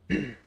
Ja.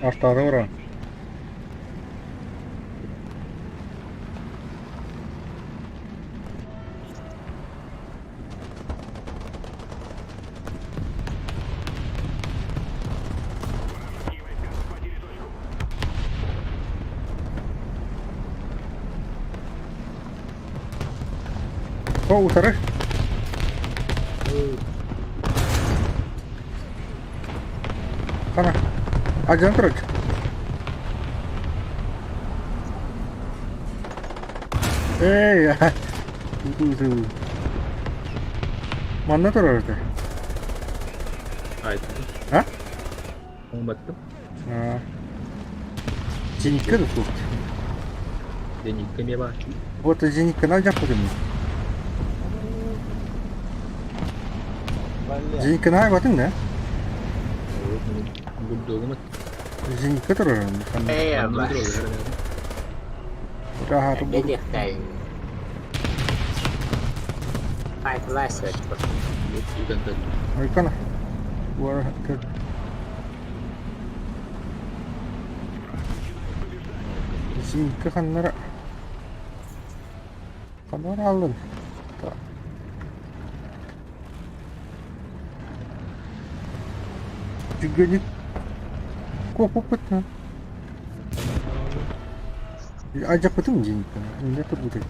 Артаары баран. О, утары. Хана. Адьан турар. Эй, Манна турар этэ. А? Оҥбаттым. Зенитка да суох. Зенитка эмиэ баар. Вот зенитканы алдьаппытым. Зенитканы аайбатыҥ да? Бульдогум Зенитка турар. Эй, аба. Раһааты Эрдэ диэхтээйин. Айкана. Зенитка ханнара ханнара аллын. Түргэнник куоппуппут. Алдьаппытым зенитканы. Иннэ турбутай.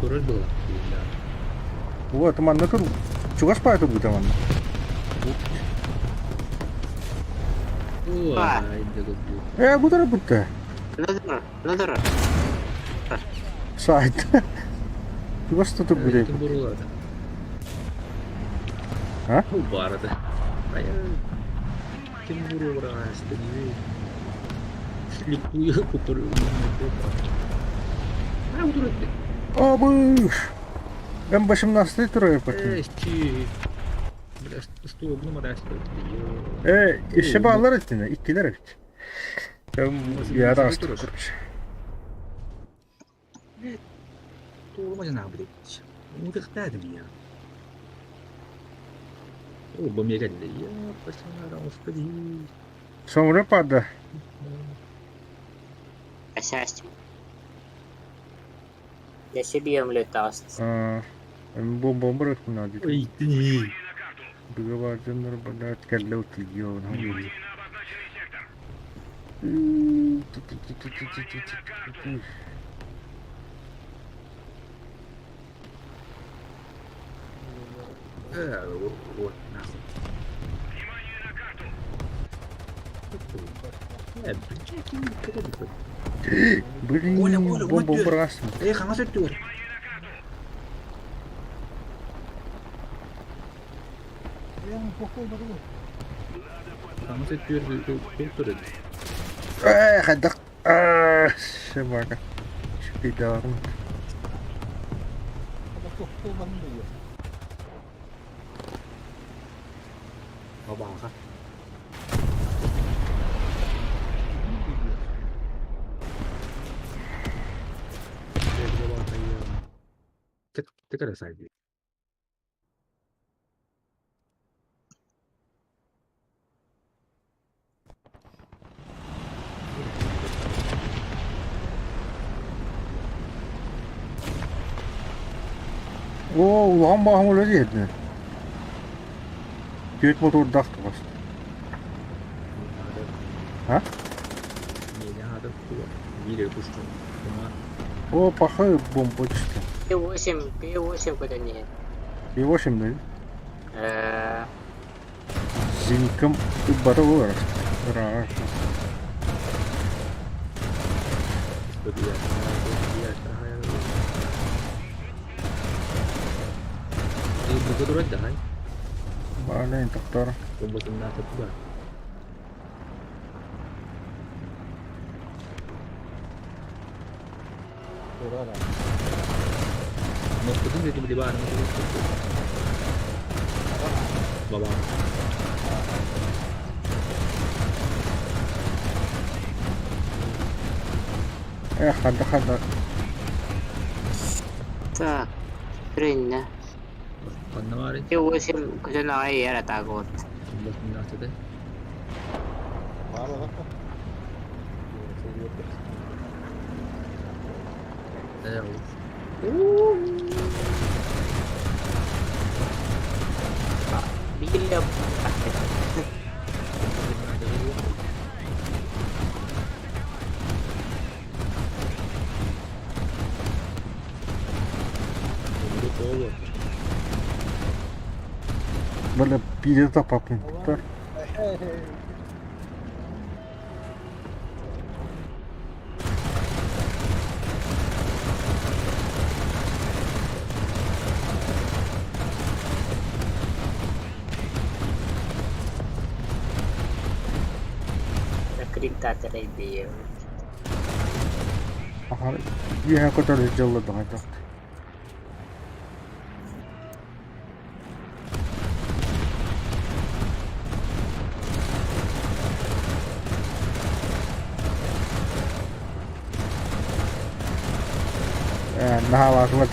Турар была. Вот, манна тур. Чугас баай турбута манна. Э, бу турбутта. Надыр, Сайт. Чугас турбутай. А? Баарыда. Ким буруурааста Слепую которую Обыш! М18 турар потом. Э, еще баалар этинэ, иккилэр эбит. Я таҕыстым короче. Бу миэхэ господи. Сомре пада. Счастье. Я себе омлет даст. Бомба надо. Ой, ты не. Договариваться блядь, кэллэ утуйуо. Вот, нахуй. Блин, Коля, Коля, бомба вот ты. бросна. Эй, хаҥас өттүгэр. Хаҥас өттүгэр тур Э, хайдах. Собака. Шпидарм. Бабаха. Тэкэрэ сайды. Оо, улахан бааһым үлэ диэтинэ. Түөрт мотуордаах туҕас. А? О, пахай бомба түстэ. П8, П8 куда не. И8 да? Зенком бары олар. Ра. Баалайн тоқтар. Баба. Э, хада хада. Так, тринна. Ханна П8 куда на яра так вот. Биля. Бля, пиздец папын. Крик идея. Аха, я который сделал да. Э, наалаатылар.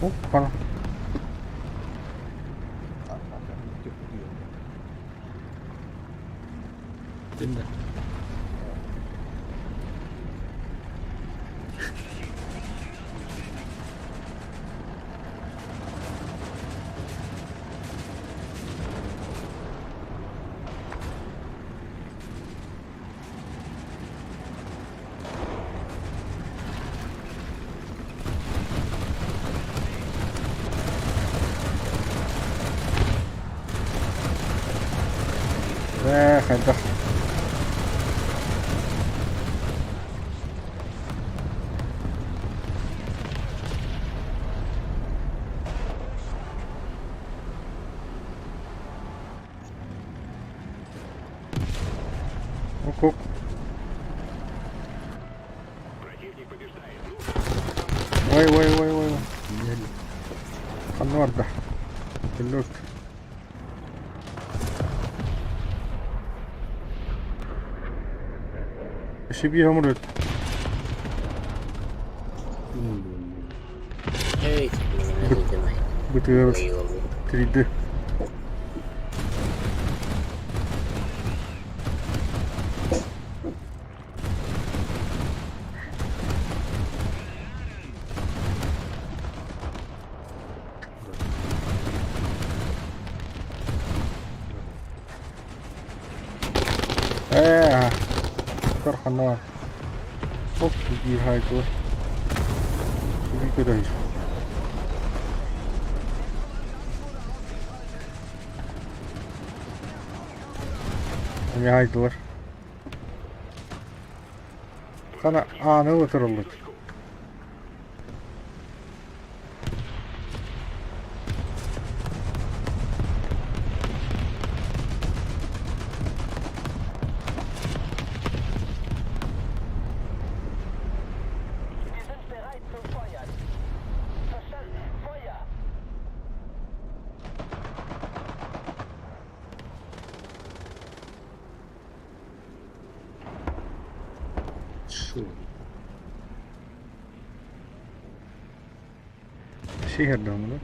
Опа. Э, хайдах. Ок, ок. Ой, ой, ой, ой. Ханварда. Пилот. Өссө биир самолет. Бытыгар 3D. Ээ, Кархана. Оп, биир Биир көрөй. Эмиэ хаайдылар. Хана ааны ытырыллыт. Шо? Şehirden bunu.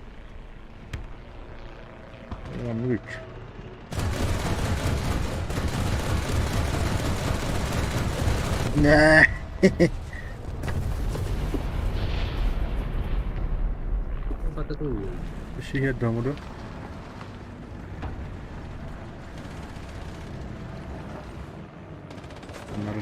Ulan üç. Ne? Şehirden bunu. Bunları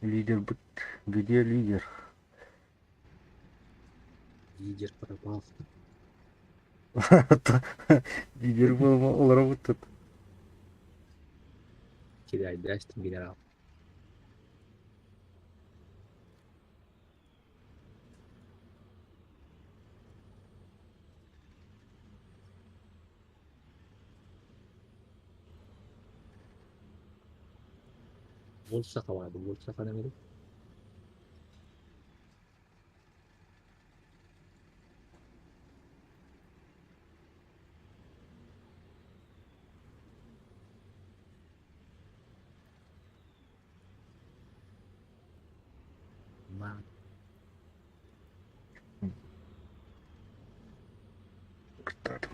Лидер быт. Где лидер? Лидер пропал. Лидер был олоробут тут. Кидайдастин генерал. Больше хавады, больше ханамири. Ма. Кытаатым.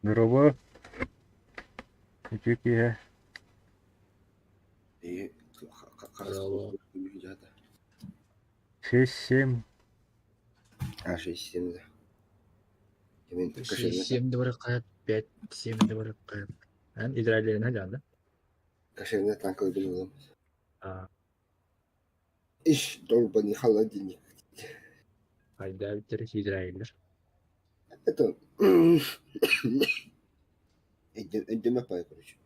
Здорово. Үтүө киэһэ. Здорово. 6-7. А, 6-7, да. 6-7 говорю, 5-7 говорю, Эн Израиль да? Кошерный танковый ылым. А, Иш, долбаный холодильник. Хайда эбиттэр Израиллер. Это... Өйдөмөк бай, короче.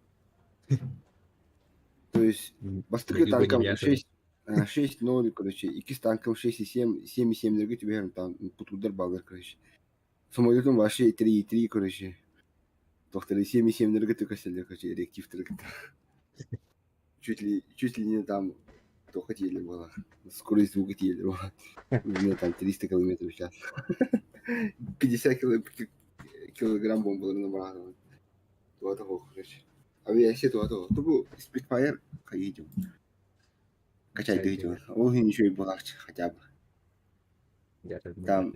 То есть, бастакы танком 6, 6-0, короче, иккис танком 6,7, 7,7 түбэһэр там путурдар баллар, короче. Самолетом вообще 3,3, короче. Тохтары 7,7 түкәсәлләр, короче, реактивтер. Чуть ли не там то хотели было. Скорость звука хотели было. У меня там 300 километров в час. 50 килограмм бомбалар набрал. Туата короче. Авиация туата. Тубу Spitfire хайдем. Качай дыйдем. Ол ничего и была хотя бы. Там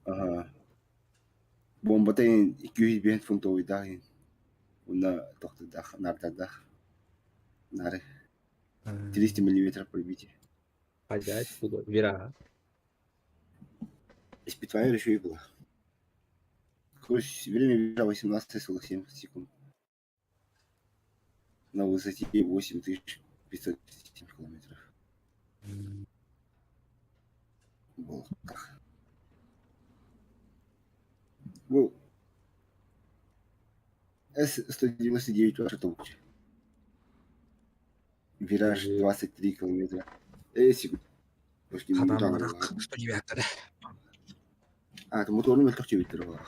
ага. Бомбата 205 фунтовый Уна тохтадах, нардадах. Нары. 300 миллиметров пробитие. Хайда вира. Spitfire еще и была. Короче, время вира 18,47 секунд. На высоте 8537 километров. Был. Был. С-199 ваша толкуча. Вираж 23 километра. Секунд. Что не вяктор. А, это моторный мөлтөх чебиттер бар.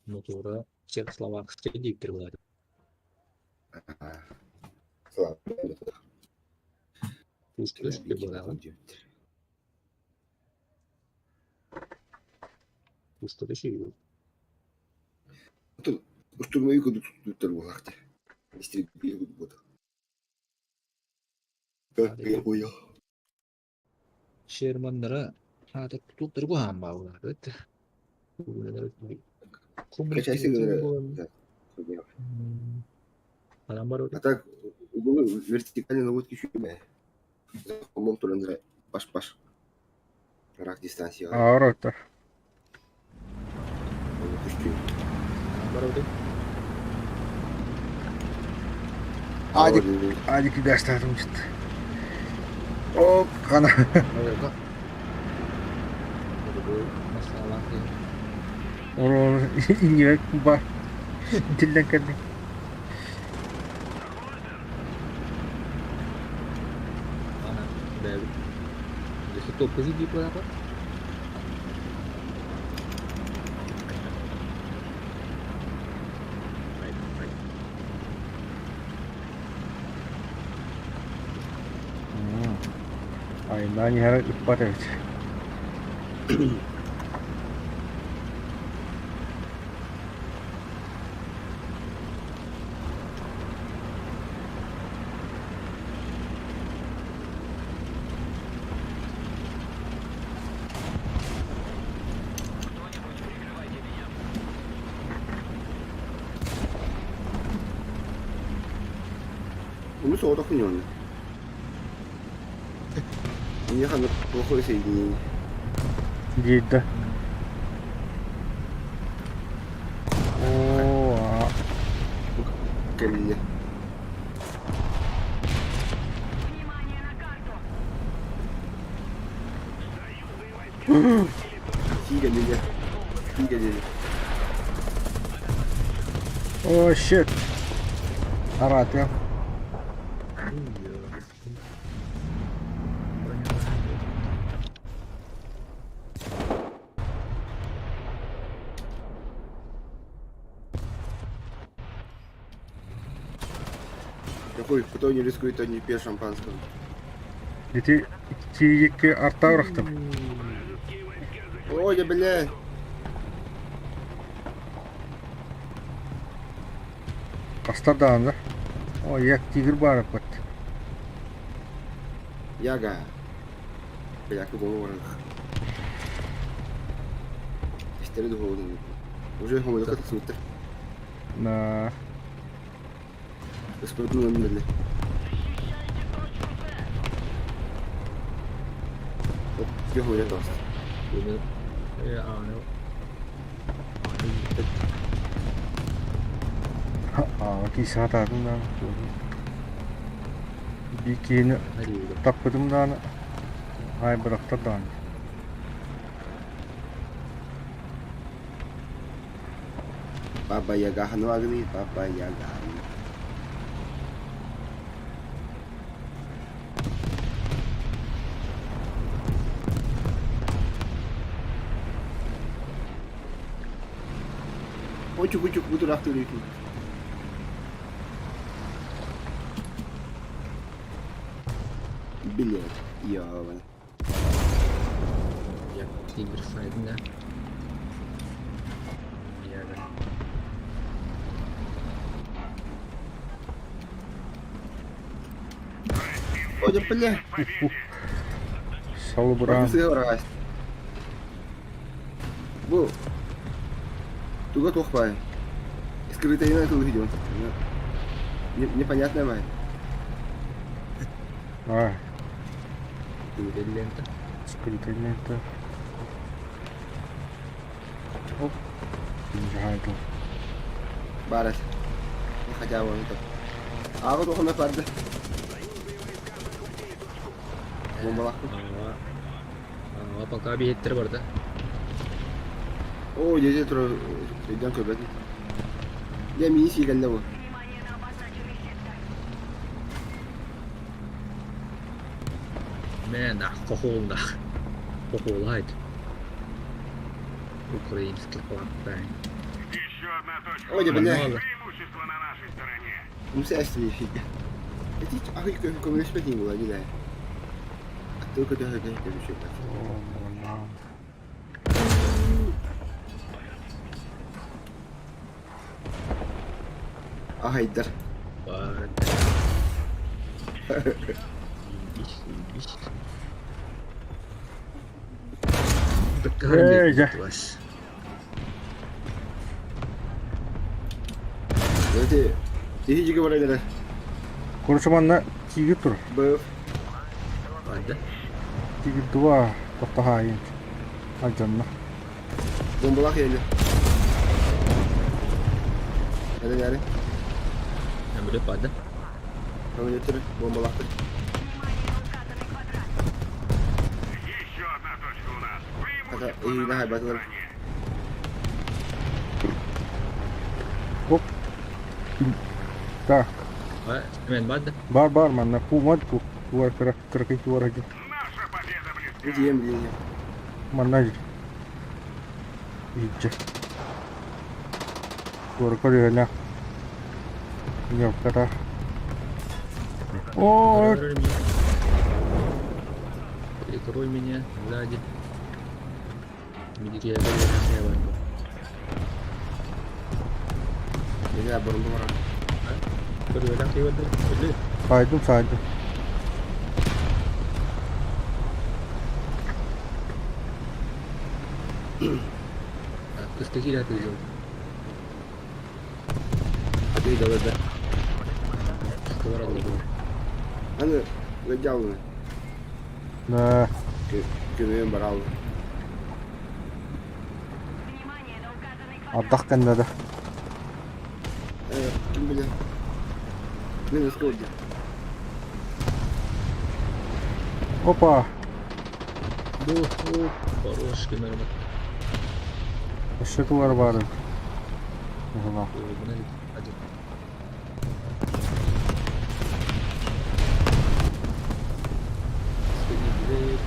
Мотора чехословакский диктор была. Слава. Пушка Пушка еще. Штурмовик туттар буолаахта. Истребитель буолбута. Я Шерманнара аата тутуктар куһаан бааллар. А так, вертикальный наводки еще По-моему, баш-баш. Рак дистанция. Аарота. Адик, адик даштадым чыт. Оп, қана. Оны иннибек бар. Тилден кэлдиҥ. Айнаан иһэр ыппат эбит. Ну, соҕотох күнү Мне плохое соединение. Диэдэ. Оо, Кэллэ. Тигэлиле. Тигэлиле. О, shit. Аратыам. Какой, кто не рискует, тот не пьет шампанского. Ити тиийикки артаурахтым. Ой, я, бля. Астар даҕаны. О, як тигр баар эппит. Яга. Бля, как бы Истери духовный. Уже хомолёка смотри. На. Господин номер. Оп, я говорю даст. Аа, киһи саатаатын даҕаны. Биир киһини таппытым даҕаны, хаайбатахтар даҕаны. Баба Яга ханывагыный, Баба Яга. Очук-учук бутураахтыыр үтү. Билет, ёбана. Я Тигр да? Яга. Ой, бля. Салыбыраан. Сыгыраас. Бу туга туох баай? Скрытайна тыл видео. Непонятная баай. А, Скрытая лента. Скрытая лента. Оп. Жахайдыл. Барат. Хотя бы это. А вот он напарды. Бомбалахпын. Aa, пока биһиттэр барда. Оо, дьэ дьэ тура өйдөөн көрбөтүм. Дьэ миин сиикэллэ бу. Мэ нах, хохол нах. Хохолайт. Украинский флаг. Еще одна точка. Ой, бля. Преимущество на нашей стороне. Умса эстии. Эти ахый көмөлөспөт була диле. Аттыы көтө көтө көмүшөпөт. Ахайдар. Бар. Эй, дьэ. Эти Тиһи жиги барайлара. Короче, манна тигр тур. Быв. Барды. Тигр 2 тоқтаһаайын. Алдьанна. Бомбалах еле. Hadi gari. Өмүрү барды. Көмөлөттөр бомбалахтыр. Еще одна точка у нас. Хата Преимущество на эйна нашей хайбатылар. стороне. Оп. Так. Мен барды. Бар бар манна пумат пу. Туар кыра кыракый туар хадьы. Наша победа близка. Идием билине. Манна жир. Иджи. Туар көрүөнэ. Ньопката. О, Прикрой меня сзади. Медики, я Меня бомба бара. Сайдым сайдым. Кыстыки да ты Ты давай, да. Сковорода было. Аны выдялны. Да. Көмөйөн баралны. Ардах кэннэ да. Ким биле. Мен өскө Опа. Бу, о, хорош, кемер. Өссө туар баар. Уһуна. Hadi. Дверь.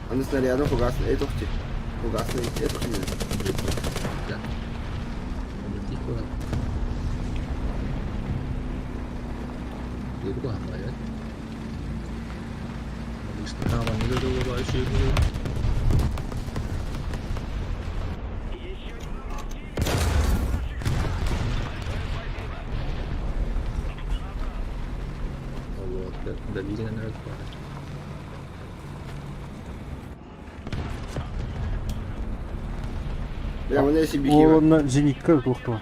Аны снарядын фугасный этохти. Фугасный этохти. Да. Обратить куда? Где хамайат? Что там они вообще. Вот, добили, наверное, Бля, манна SBK Ол бар. онно зенитка туох туох.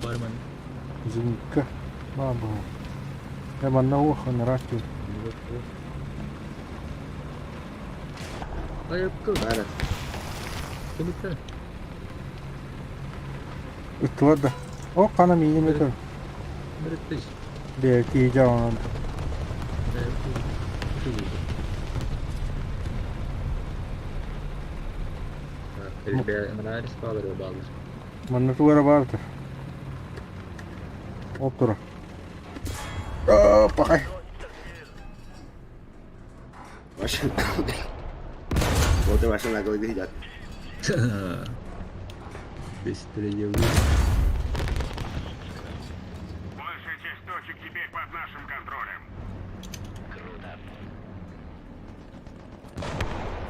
Барман. Зенитка. Баа баа. Э манна уох ынараат дии. Айыкка. Баар. Кемиттен. Ыттылар да. О хана миигин өтөр. Мөрөттөс. Бэйэ киһи онон. Манна тугу эрэ баар этэ. Ол тура. Пахай. Машина. Вот и машина головы едят. Быстрее. Большая часть точек теперь под нашим контролем.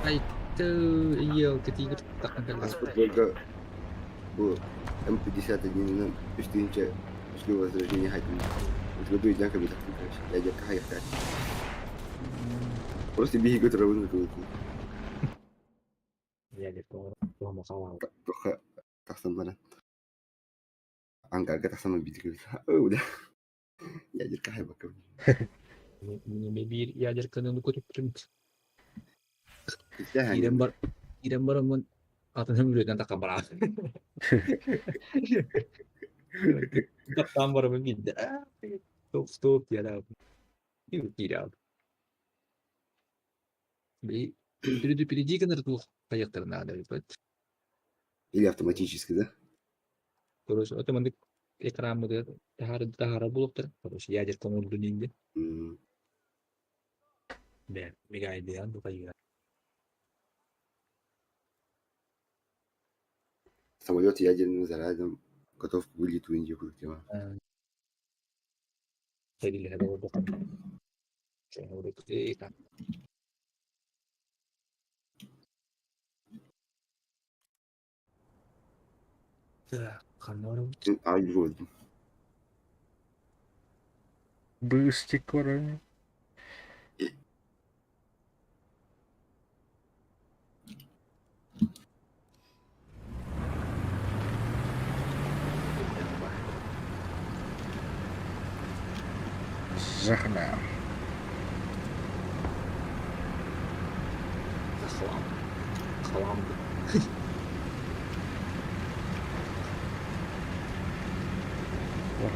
Ай, елка тигр таххан кэллэ. Аспыт только бу М51 үстүүнчэ үслүү возрождение хайтын. Утгоду иден кабитах короче. Я дьякка хайахтар. Просто биһиги турабын ытылытын. Тоха тахсан баран. Ангарга тахсан бидик. Ой, да. Ядерка хайбакка. Биир ядерканы көтүптүм. Киирэн бар киирэн бараммын атын хөмүрүтэн такка бараа. Таптаан бараммын биирдэ. Стоп, стоп диэн киирэ. Били впереди гынар туох хайыахтарын наада эбит. Или автоматически, да? Короче, это маннык экранмыты таһаара таһаара буолуохтара. Короче, ядерка оҥордун инде. Бээ, мигайдыан бу хайыа. Самолет ядерным зарядом готов к вылету в Индию тема. Сэриилэһэ олордоххо. Так, ханна барабыт? Ай, вроде. Быстик баран. Захна. Хлам. Хлам.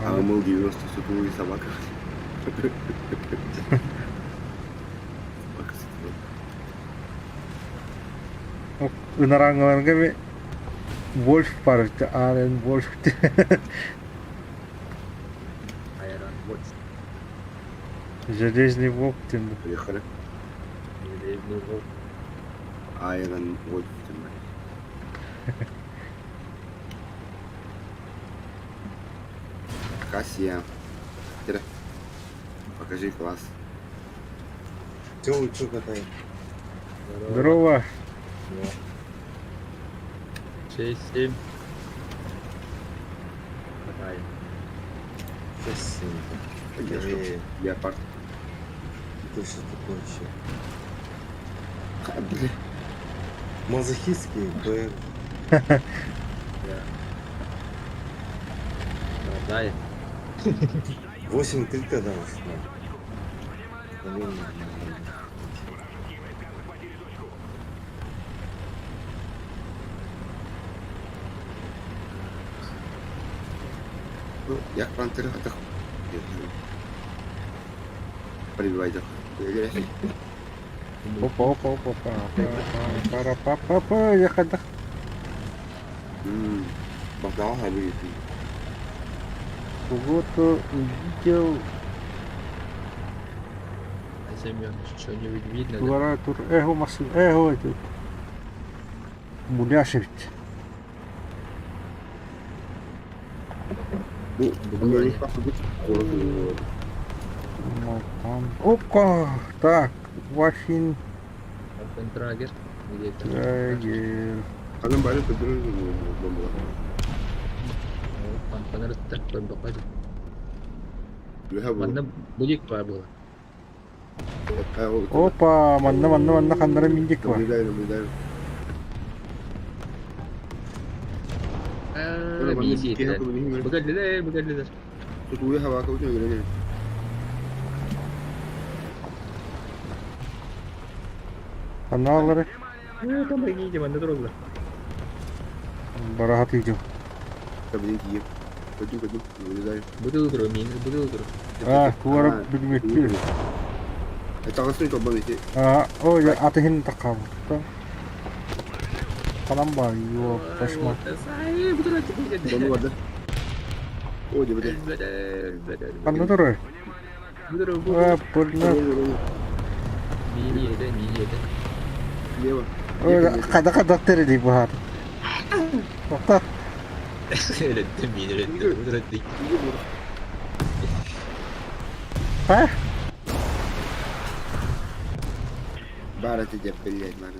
А 90 сутулый собака. Собака сутулая. Ынараңыларга Вольф бар Арен Вольф. Айрон Вольф. Железный волк диэн. Поехали. Железный волк. Айрон Вольф, тем более. Кассия. Тире. Покажи класс. Чё вы, чё какая? Здорово. 6, 7. Давай. Красиво. Поддержка. Леопард. Это что такое вообще? А, бля. Мазохистский ПМ. Дай. 8-3 тогда уж, да. Наверное, нормально. Ну, я пантер атах. Прибивай Опа, опа, опа, опа, пара, па, па, па, я хадах. Богдан хабит. Кого-то увидел. А Семен, что-нибудь видно? Да? Туара тур эхо машин, эхо это. Муляшевич. Ну, у меня не хватит коротко. Там. Опа! Так, Вахин Трагер. Где-то. Трагер. Анам бары көдөрөр бомба. Панарыттар көрбөккө. Леха бу. Манна будик бар була. Опа, манна манна манна ханнара миндик бар. Наблюдаю, наблюдаю. Биир диэтилэр. Бу кэллилэр, бу кэллилэр. Тутууя хабаакабытын өлөрөн эбит. Анаалары Помогите, манна тураллар. бараха тыйдым. Кабинет тиийэн. Көрдүм, көрдүм. Наблюдаю. Бутылы туру, мин бутылы туру. А, туора бүлмүттүү. Таҕыстын толбон ити. А, ой, атыһын такаабыта. Ханан баар, ёп, кошмар. Дону барда. О, дебете. Ханна турар? А, пырна. Мини ете, мини ете. Лево. Ой, хада-хада терели баар. Тоқта. Өлөттüm, мин өлөттüm, өлөттüm. А? Баар этэ деп биллэр баар.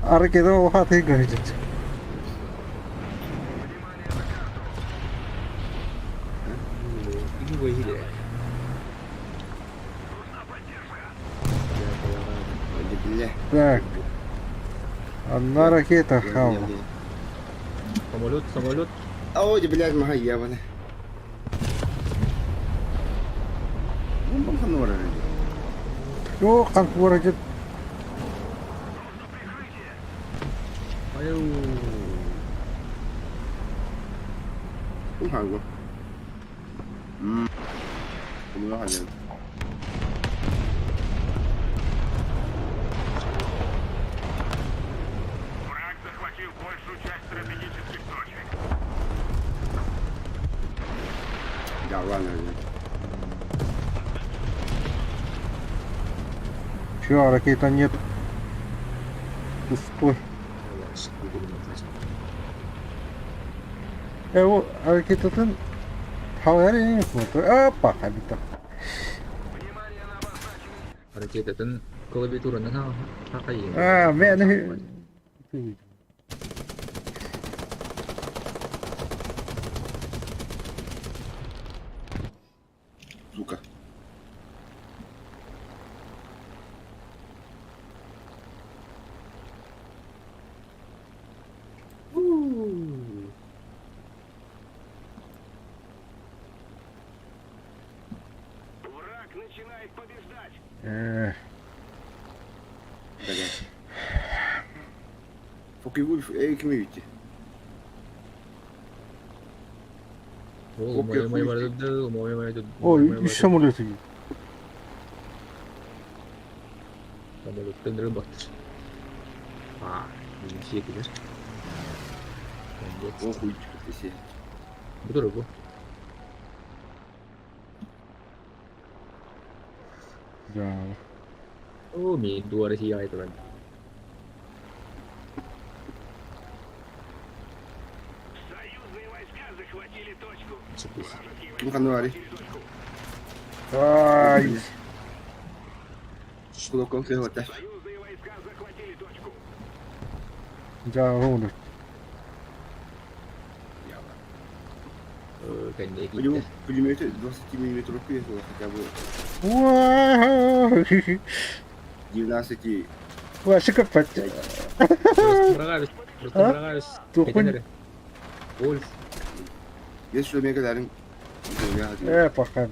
Аракеда улахатын көрүчүт. Так. Одна ракета хава. Самолет, самолет. Ой, блядь, маха ебаный. О, как воротит. Аю. Хаалла. Враг захватил большую часть стратегических точек. Да, ладно. Чё, ракета нет. Пустой. О, ракетатын халары Опа, хабита. Ракетатын клавиатуранан хақайын. А, мен... Сука. Враг начинает побеждать. Блядь. Фоки Вульф, эй, ким Ой, үс самолеты. Самолеттен рыбаттыр. А, жекілер. О, хуй, ты Бұдыр бұл. Да. О, мен дуары сия айтылан. Союзные войска захватили точку. Ким хануари? Ай. Кулаком фиолета. Союзные войска захватили точку. Да, ровно. У пулеметы 20 миллиметров было хотя бы. 19 Вообще копать. Просто Вольф. Есть что мега дарим. Пока.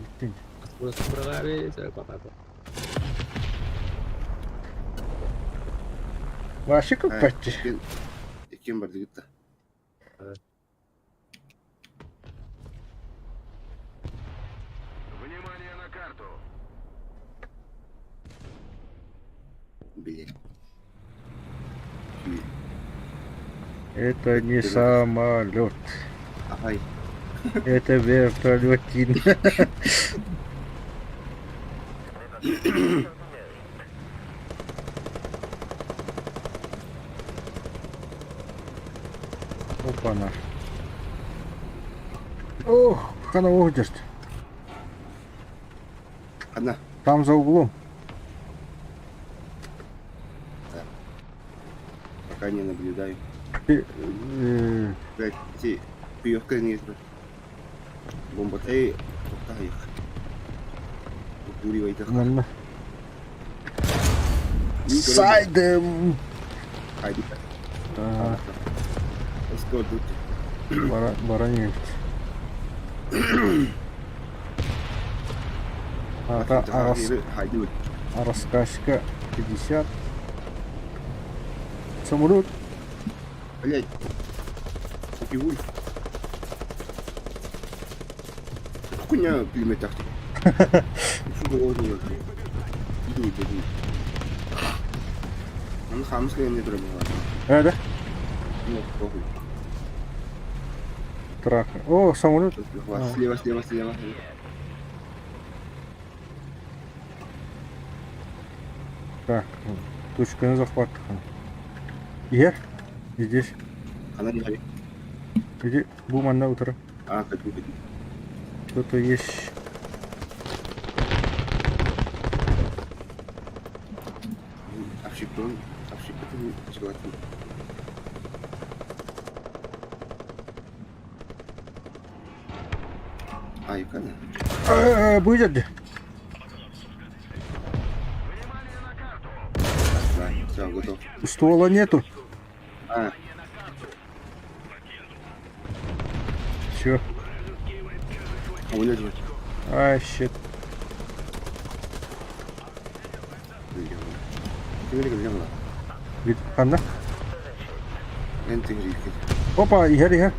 Просто пока. Вообще копать. Кем барды гитта. Внимание на карту. Блять. Это не самолет. Ай. Это вертолетин. Опа-на. Ох, она уходит. Одна. Там за углом. Пока не наблюдаю. Э, Блять, эти пиёвка не Бомба. Эй, их. Укуривай их. Нормально. Сайдем. Хайди. Так. Эскордут. Баран иһэбит. Ата раскачка 50. Самолет. Блять. Убивуй. Хуйня пулемет тактика. Аны хаамыс кэлэннэ турар быһалаах. Ээ да? Нет, похуй. Трак. О, самолет. Слева, слева, слева. Так, точканы захват. Иһэр. Здесь. Она не горит. Иди, бу манна утары. А, хочу, хочу. Кто-то есть. Общепон, общепон, желательно. А, Юкана? Будет где? Да, все, готов. Ствола нету. А. Все. А улет. А, щит. Ханна? Опа, иһэр, иһэр.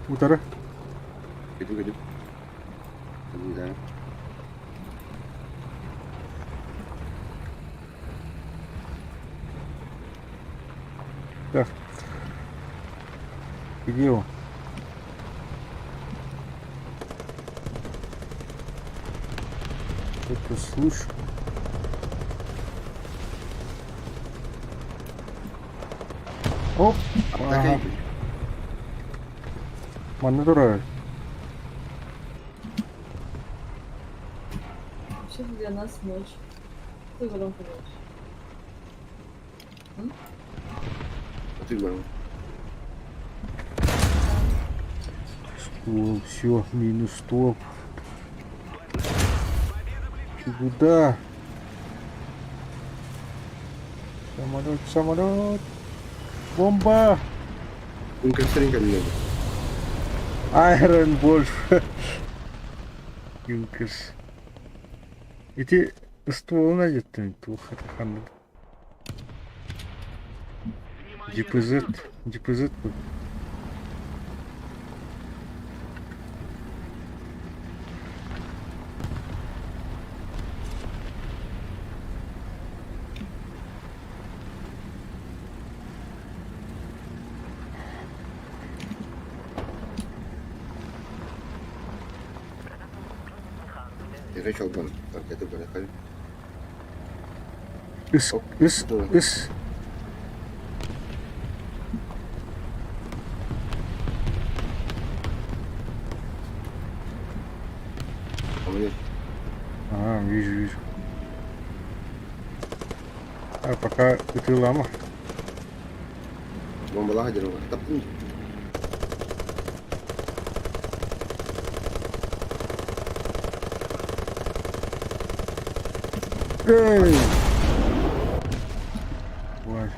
Утары. Так. Где он? Что-то слышу. Оп! Ага. Манна турар. Вообще для нас ночь. Ты громко говоришь. Ты говорил. Ствол, все, минус топ. Ты куда? Самолет, самолет. Бомба! Айрон Вольф. Юнкерс. Ити ствол найдеттым туох ханнык. ДПЗ, ДПЗ. Ыс, ыс, ыс. А, вижу, вижу. А пока ытыылаама. Эй! Ой.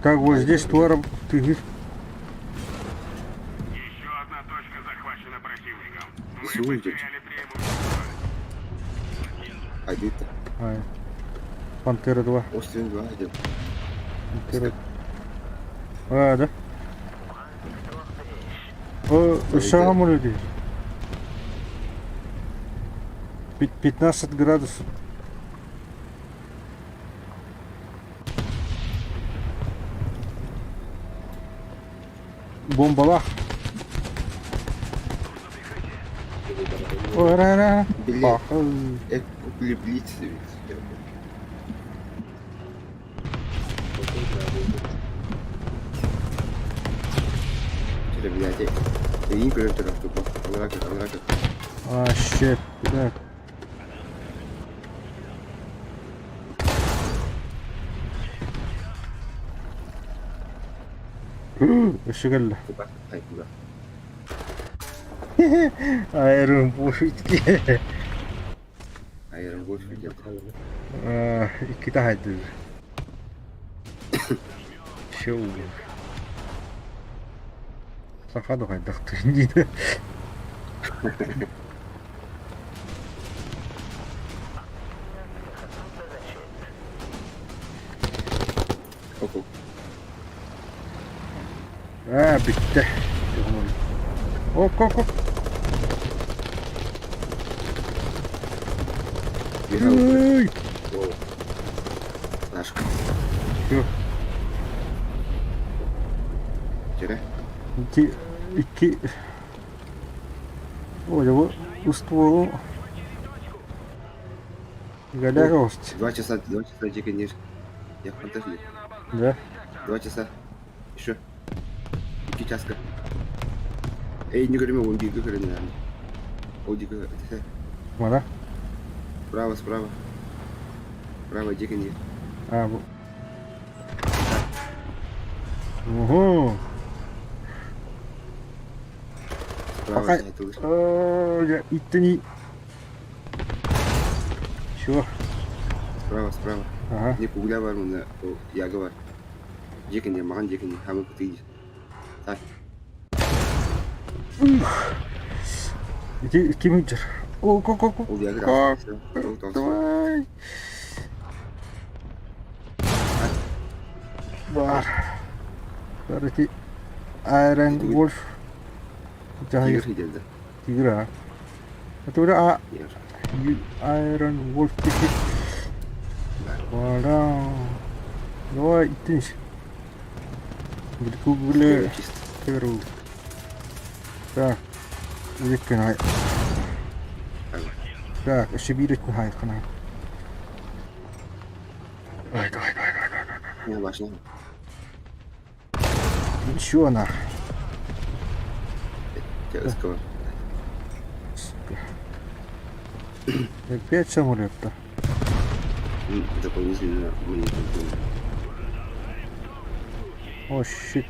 Так, вот здесь туаром ты Еще одна точка захвачена противником. Мы потеряли преимущество. Ай. Пантера 2. Пантера. А, да? О, люди. 15 градусов. Бомбалах. Ой, ра, ра. А, щет, так. Өссө кэллэ. Айрон Wolf. Айрон Вольф диэн. Иккитэ хайдыыр. Шоу. Саха да хайдахтыын диир. Оку. Аа бүттэ. Оп оп оп. Ой! Сашка. Всё. Тире. Икки икки Ой, бу стволу Галяга ост. 2 часа, 2 часа диконир. Я подожди. Да. 2 часа. Еще. 2 часка. Эй, не говори, он бигы, наверное. О, дико. Мана. Справа, справа. Справа, диконир. А, бу. Ого. Справа, Пока- это лучше. Я иттини. Чего? Справа, справа. Ага. Не кугля бар, мына яга бар. Диконир, маған диконир. Хамы кутыйди. Так. Ити ким үтер? О, ко ко ко. Ол яга. Ол тоғыз. Давай. Бар. Бар ити Iron Wolf. Тигр Жай келді. тигр а. Это уже а Ер. Iron Wolf тики. Бара. Давай иттинш. Гугле Чисто. Перу. Так. Улеккен ай. Так, еще бирет хай хана. Ай, давай, давай, давай, давай. Не, башня. Еще она. Тягского. Сука. Опять самолет-то. Дополнительно мне тут. О, щит.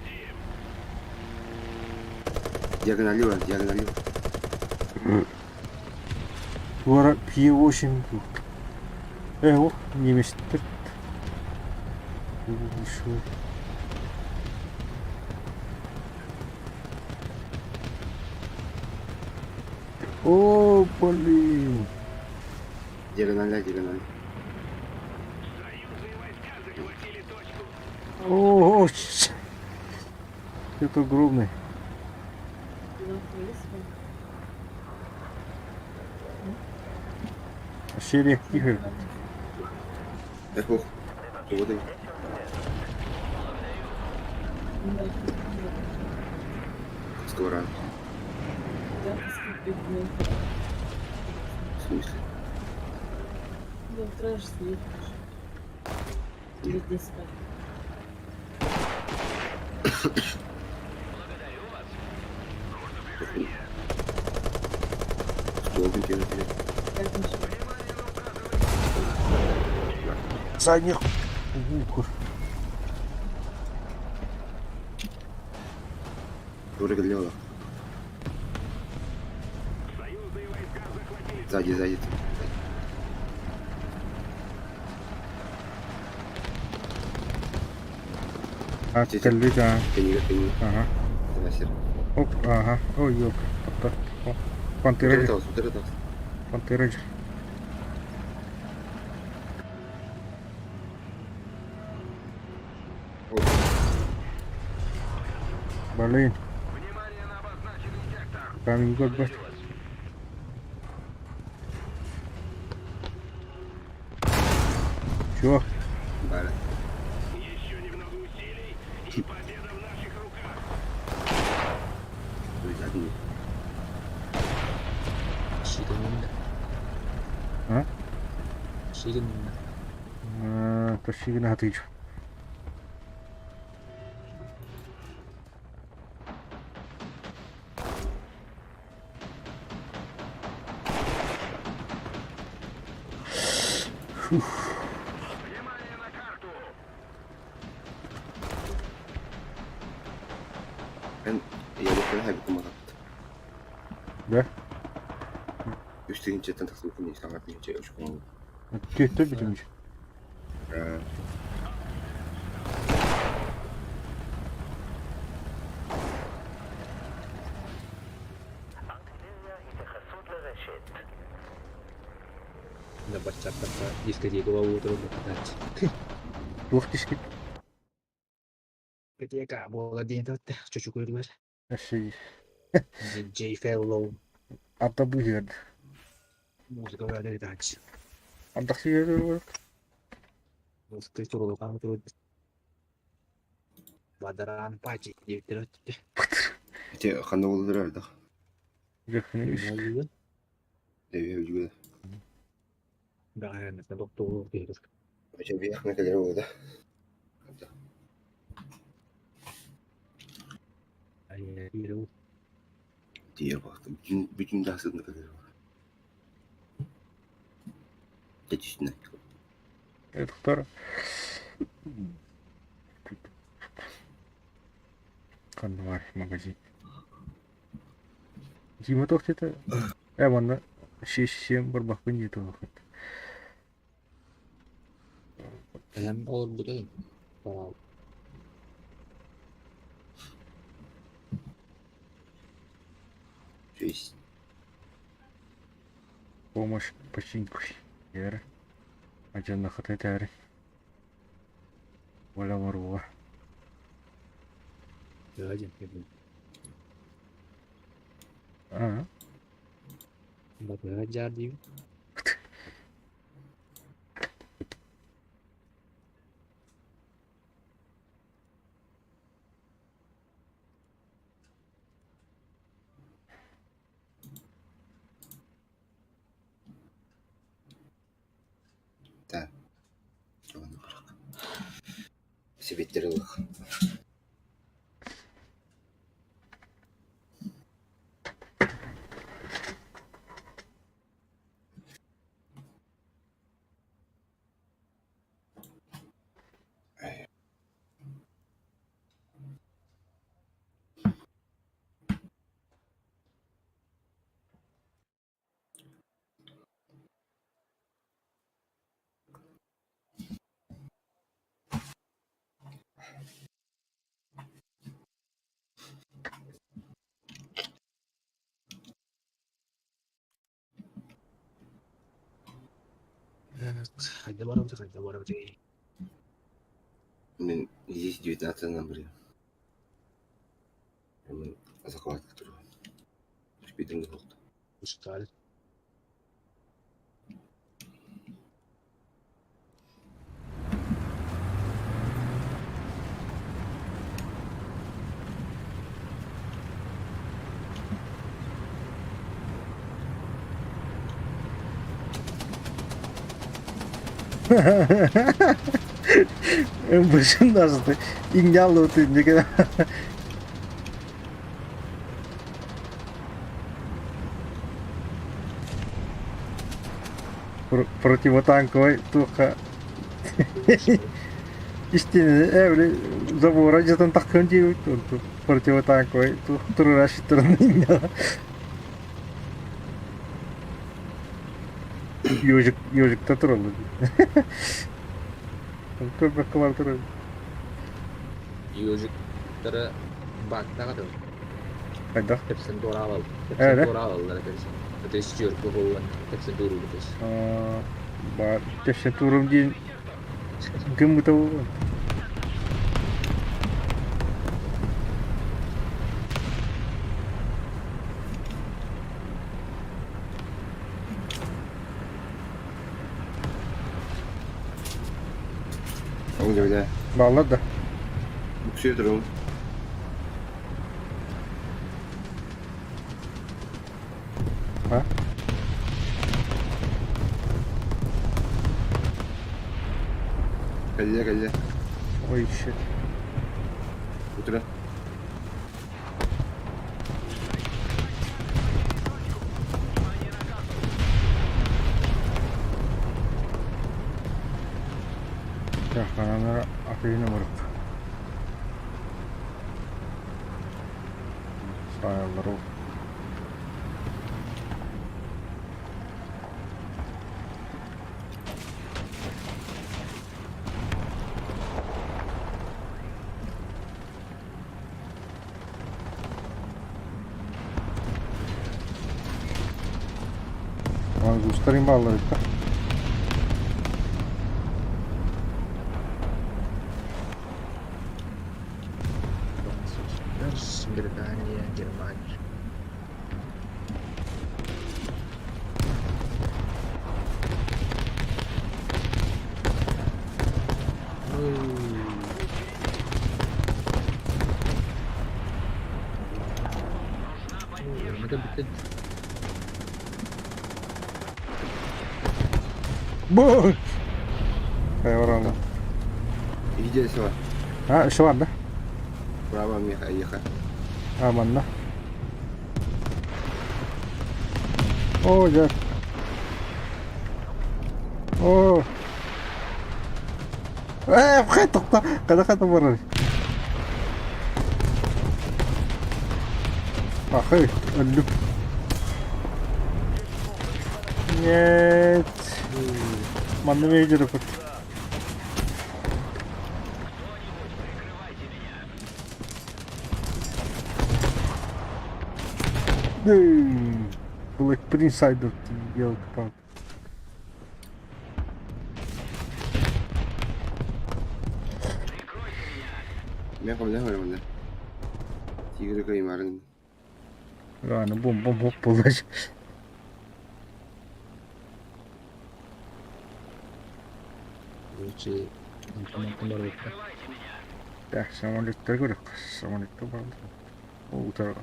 Диагоналива, диагоналива. Туара P8 Э, о, немецтер. Еще. О, блин. Диагоналя, диагональ. О, это огромный. Серия тихо. Эх, ох. Вот они. Скоро. В смысле? Ну, трэш съедешь. Или здесь спать. Что он делает? Как ничего. Задних. Ух. Прыгал. Сзади, сзади. А, кэллит, а. Кэннигэ, кэннигэ. Ага. Давай, Оп, ага. Ой, ёлка. Топ, топ. Пантера. Утары утары тағыс. Пантера. Оп. Блин. Камень год бат. Чего? Бара. Задний. Ширинна. А? Ширинна. А, Почти на отвечу. Фух. Эн, я бы хайбы кумагат. Да? Үс Үс тыһыынчаттан тахсыбыккын дии, саҥа тыһыынча очко. Түөттөр бүтүмүш. Да баччаттарга дискотека уотуру букатааччы. Туох дискит? Дискотека буола диэн тотте чочукуйдулар. Өссө Джей Феллоу арда быыһыыр. музыка бөҕө тааччы. Ардах сыһыар Музыка турулугаан турут. Бадаран пачи диэбиттэр өттү. Ити ханна буолаллар ардах? Дьэххини үс. Эбиэ билбэт. Бэҕэһээ доктугу киһи Очо биэхмэ кэлэр буолда. Тиийэр буолта. Бүтүн бүтүн да сытына кэлэр Тэчисинэ. Доктор. Ханна бар магазин. Дима туох диэтэ? Ээ манна шесть-семь барбахпын дии туох. Эһэм олорбута Шесть. Помощь починку. Ер. Адьаннахата этээри. Оля Моруа. Один. Аа. Батыга дьаар диибин. Так. Себеттер ылых. Хайда барабыт, хайда барабыт. Мен здесь 19 ноября. Мен захват которого. Спидинг болду. Устали. Бышын асты. Иңнялы өтүндү. Противотанковый туха. Истине эвли забора жатын таккын жейбит противотанковый турураши турун Ежик, ежик-то тураллар. Көрбөккө бар турар. Ежиктары бактаға да Хайдах? Тепсен туораабал. Эре? Тепсен туораабаллар этэрсин. Это стюарт буолан тепсен тууруу бутес. Бар тепсен туурум диэн гыммыта буолуо. Ол жерде Бааллар да. Буксуя турабын. А? Кэллэ кэллэ. Ой, shit. Утура. Таханара атыыны мырык. Сааллар ол. Французтарын бааллар эбит да. Французтар, Британия, Германия. Бу! Хайварана. Видели села? А, еще бар да? Право меха, еха. А, манна. О, дьэ. О. Ээ, хай тохто. Kada хата барар. Ахы, өллүм. Нет. Манна мейдер пут. Black Prince Idol, елки-палки. Мен кымда көрөмүн да. Тигри кыймарын. Аны бомба бок буолла. Лучше барбыттар. Так, самолеттар көрөк. Самолеттар баалар. Утар.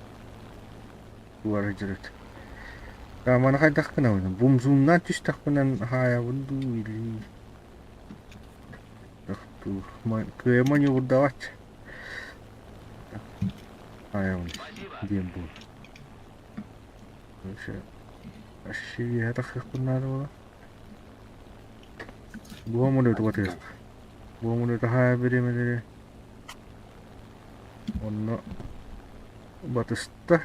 Улар жүрөт. Маны хайдах гынабын? Бумзууннаан түстэхпинэн хаайабын дуу или кыайа маневрдавать. Хаайабын диэн буол. Вообще тахсыахпын наада буолар. Бу самолету батыах. Бу самолету хаайа бириэмэлэри онно батыста.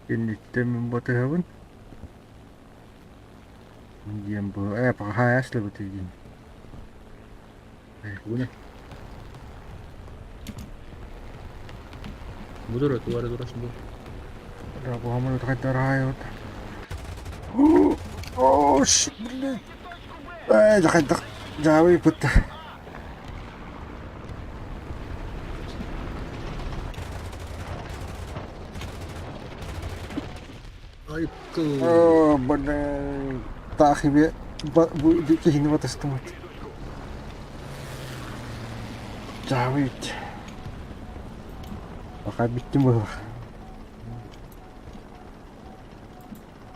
Инниттэн мин батыһабын. Диэн бу ээ хаайа сылабытый Бугуна. Будура туара турас бу. Бу самолету хайдар хаайабыт. О, блин. Ээ, хайдах дьаабый пытта. Айкыл. О, блин. Таах ибе бу киһини батыстымыт. Дьаабый Пока биттим быһылах.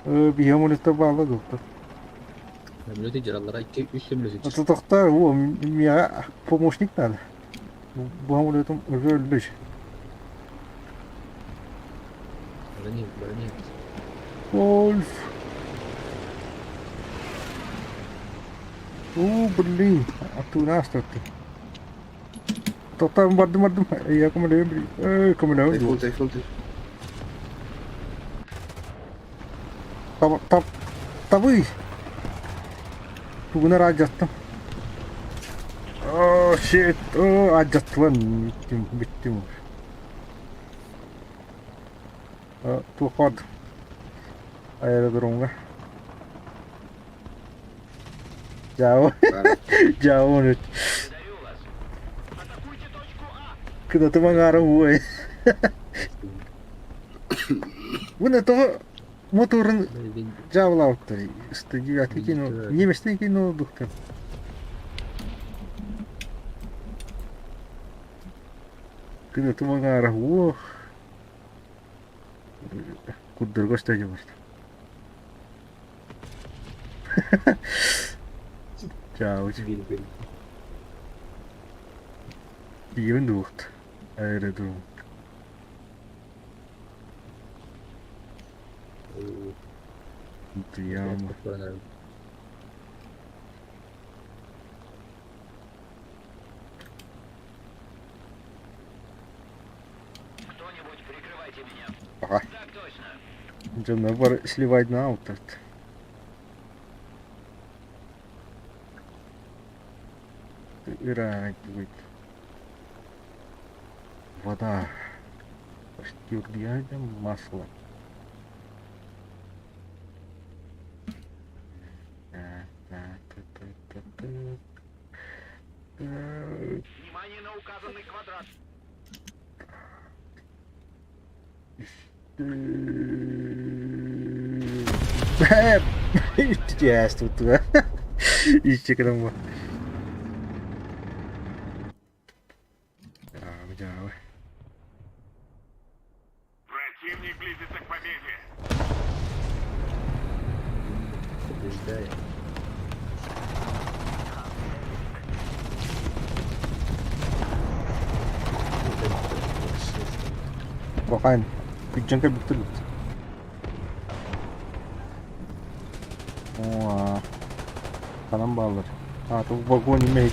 Биһи самолеттар баалла доктор. Самолеты жараллара 2-3 самолет. Это тохта, о, мне помощник надо. Бу самолетум уже өлбүш. Брони, брони. Вольф. О, блин, а ты у нас тут. Тохта бардым бардым. Я көмөлөйм. Э, көмөлөйм. Тайфун, тайфун, тайфун. Таб, таб, табы. Тугунар аадьаттым. О, shit. О, аадьаттылар. Бүттүм, бүттүм. Туох аэродромҥа. Дьаабы. Дьаабы Кынатым аҥаара уой. Уонна тоҕо моторун дьаабылаабыттар 109 кино немецтэн кино духтар. Кынатым аҥаара уох. Курдурга стадия барда. Чао. Тиийэн дуохт. Аэродром. Яма. Ага. Дьонно бар сливать на аутот. Ира будет. Вода. Почти масло. Тиэс туттуга. Иччи кырамма. Дьаабы, дьаабы. Противник близится к победе. Побеждает. Бакайн. Күджен кэлбиттэр бит. Оо, ханан бааллар. А, то вагон имеет.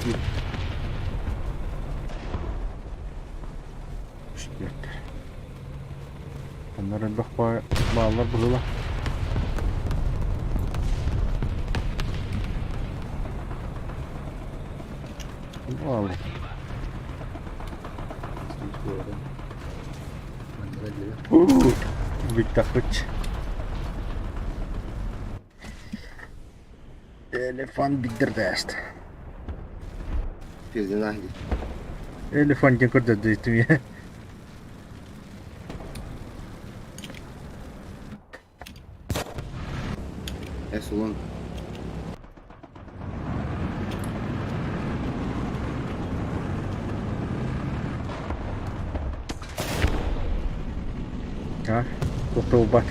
Үстүөттэр. Оннор элбэх бааллар быһыыла. Бааллар. Бүттэхпит. Элефант биддердээст. Фердинанди. Элефант диэн көрдөрдө Эсулон. А, туохта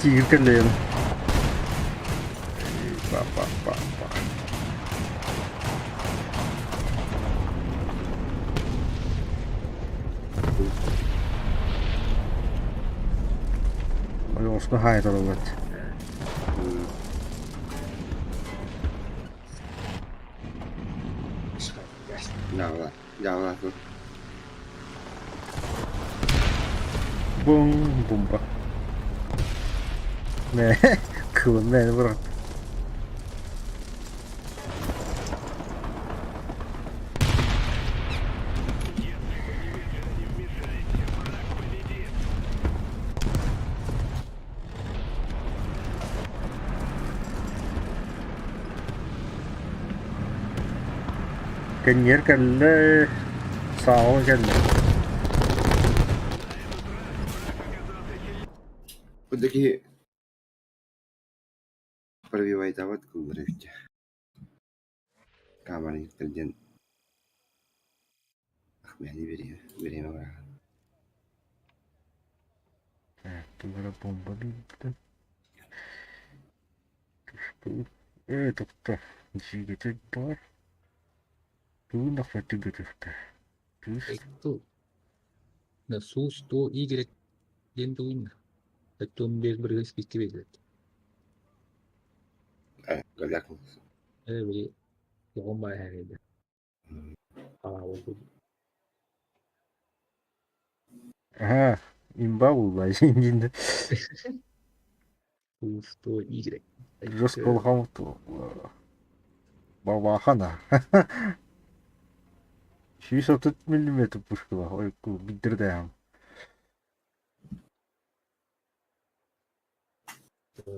Тигр кэллэйэн. Па-па-па-па. Ойоҕоско хаайтарыллар. Дьаҕала. Дьаҕала. Бум бумба. Мэ кылын мэни бырах. Кэнниэр кэллэ, сааҕын кэллэ. Бу да киһи пробивайдаабат кыллар эбит дии. Камерниктар диэн Ахмяни бириэмэ бириэмэ быраҕан. Тугара бомба биирдэ. Ээ, тоқта, двигатель бар. Тугун да двигатель. Ту. На Су 100 Y диэн тугун. Оттон без бырыгын спикки берет. Э, голяк. Э, били оҕом баайа Аа, ол Аха, имба булла дин. Су 100 Y. Жестко улахан бабахана. 130 миллиметр пушкала. Ой, биддердэм.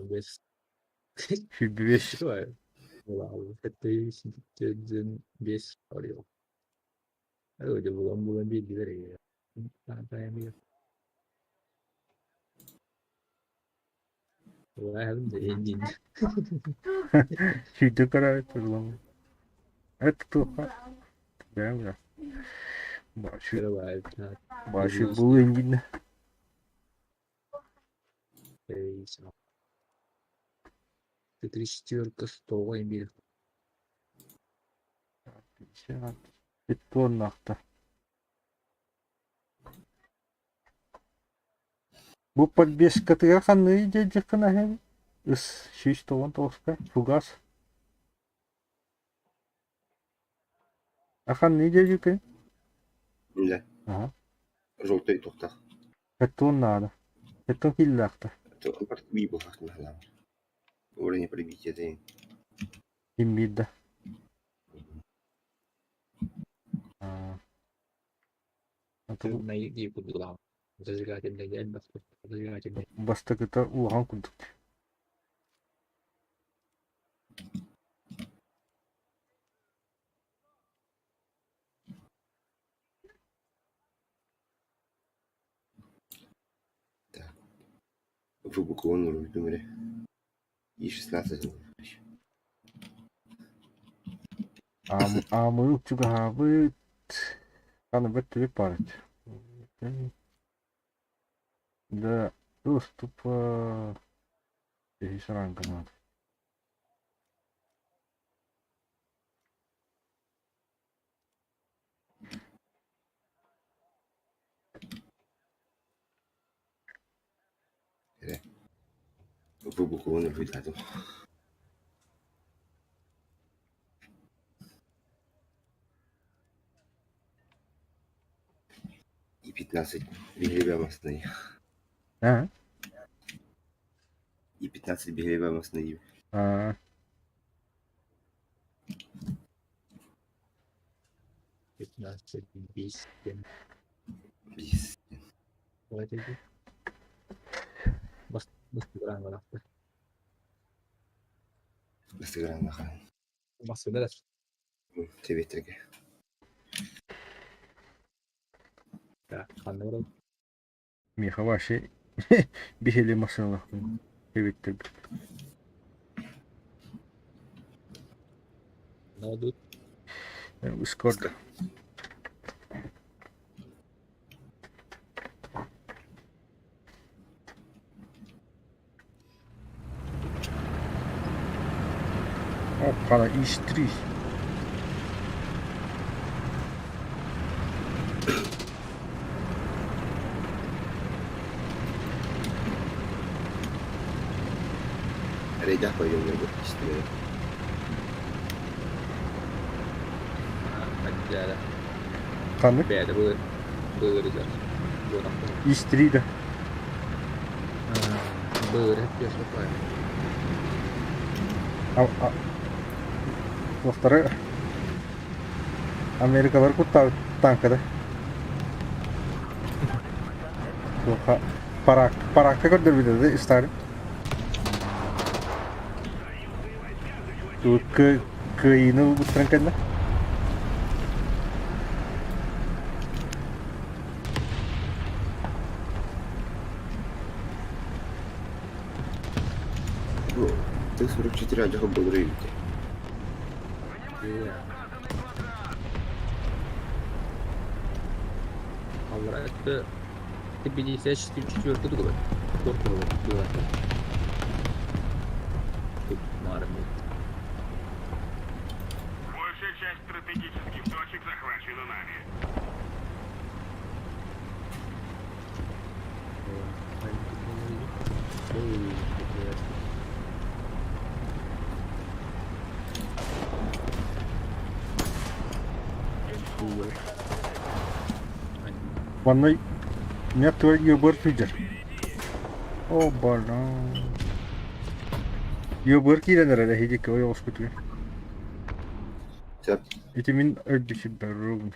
Бес. Сүүрбэ Бес арыйыл. Öyle bulan bulan bilgiler ya. Hem de Сүүрдэ көрөөт улам. Это туха. Бля. Башы, башы бул ингин. Три четверка 100 имбирь. Бетон нахта. Бу подвескатыгар ханны дедиккана хэн? Ыс 199-ка фугас. А ханны дедикки? Үлэ. Ага. Желтый тухтах. Бетон надо. Бетон киллахта. Би булхах нахлам. Уровень пробития ты. Имбидда. А. Зажигательный, зажигательный. Бастакыта улахан курдук. Так. Выбухло уруйдум эрэ. И 16 Аамыы чугаһаабыт. Аны бэрт баар этэ. Да, доступа киһи сараҥканаат. Эрэ. Выбухло уруйдаатым. И 15 биһиги массыына. Аа? И 15 биһиги массыына. Аа. 15, 5, 7. Биис. Давайте. Бас бас гранатты. Бастыгыранахан. Массыына Сэбиэттэргэ. Да, ханна барабыт? Миэхэ вообще биһили массыыналаахпын эбиттэрбит. Надо Скорда. Опа, ИС-3. Эрэйдээх пойдем истибэт. Отделе. Ханнык? Бэйэтэ быырыгар. Буолахпын. ИС-3 да. Быыр эппиэс баай. Туохтары Америкалар куттаабыт танкада. Туохха парак паракка көрдөрбүтэ да Сталин. Тугу кыайыыны ылбыттарын кэннэ. Бу Т-44 адьаха былыр эбит. Аллара это Т-54 тугу Корпула было. Тут мармит. Большая часть стратегических точек захвачена нами. Манна мертвый ебыр сылдьар. О, балан. Ебыр киирэн эрэр эһиги ойоҕоспутугар. Сөп. Ити мин өлбүтүм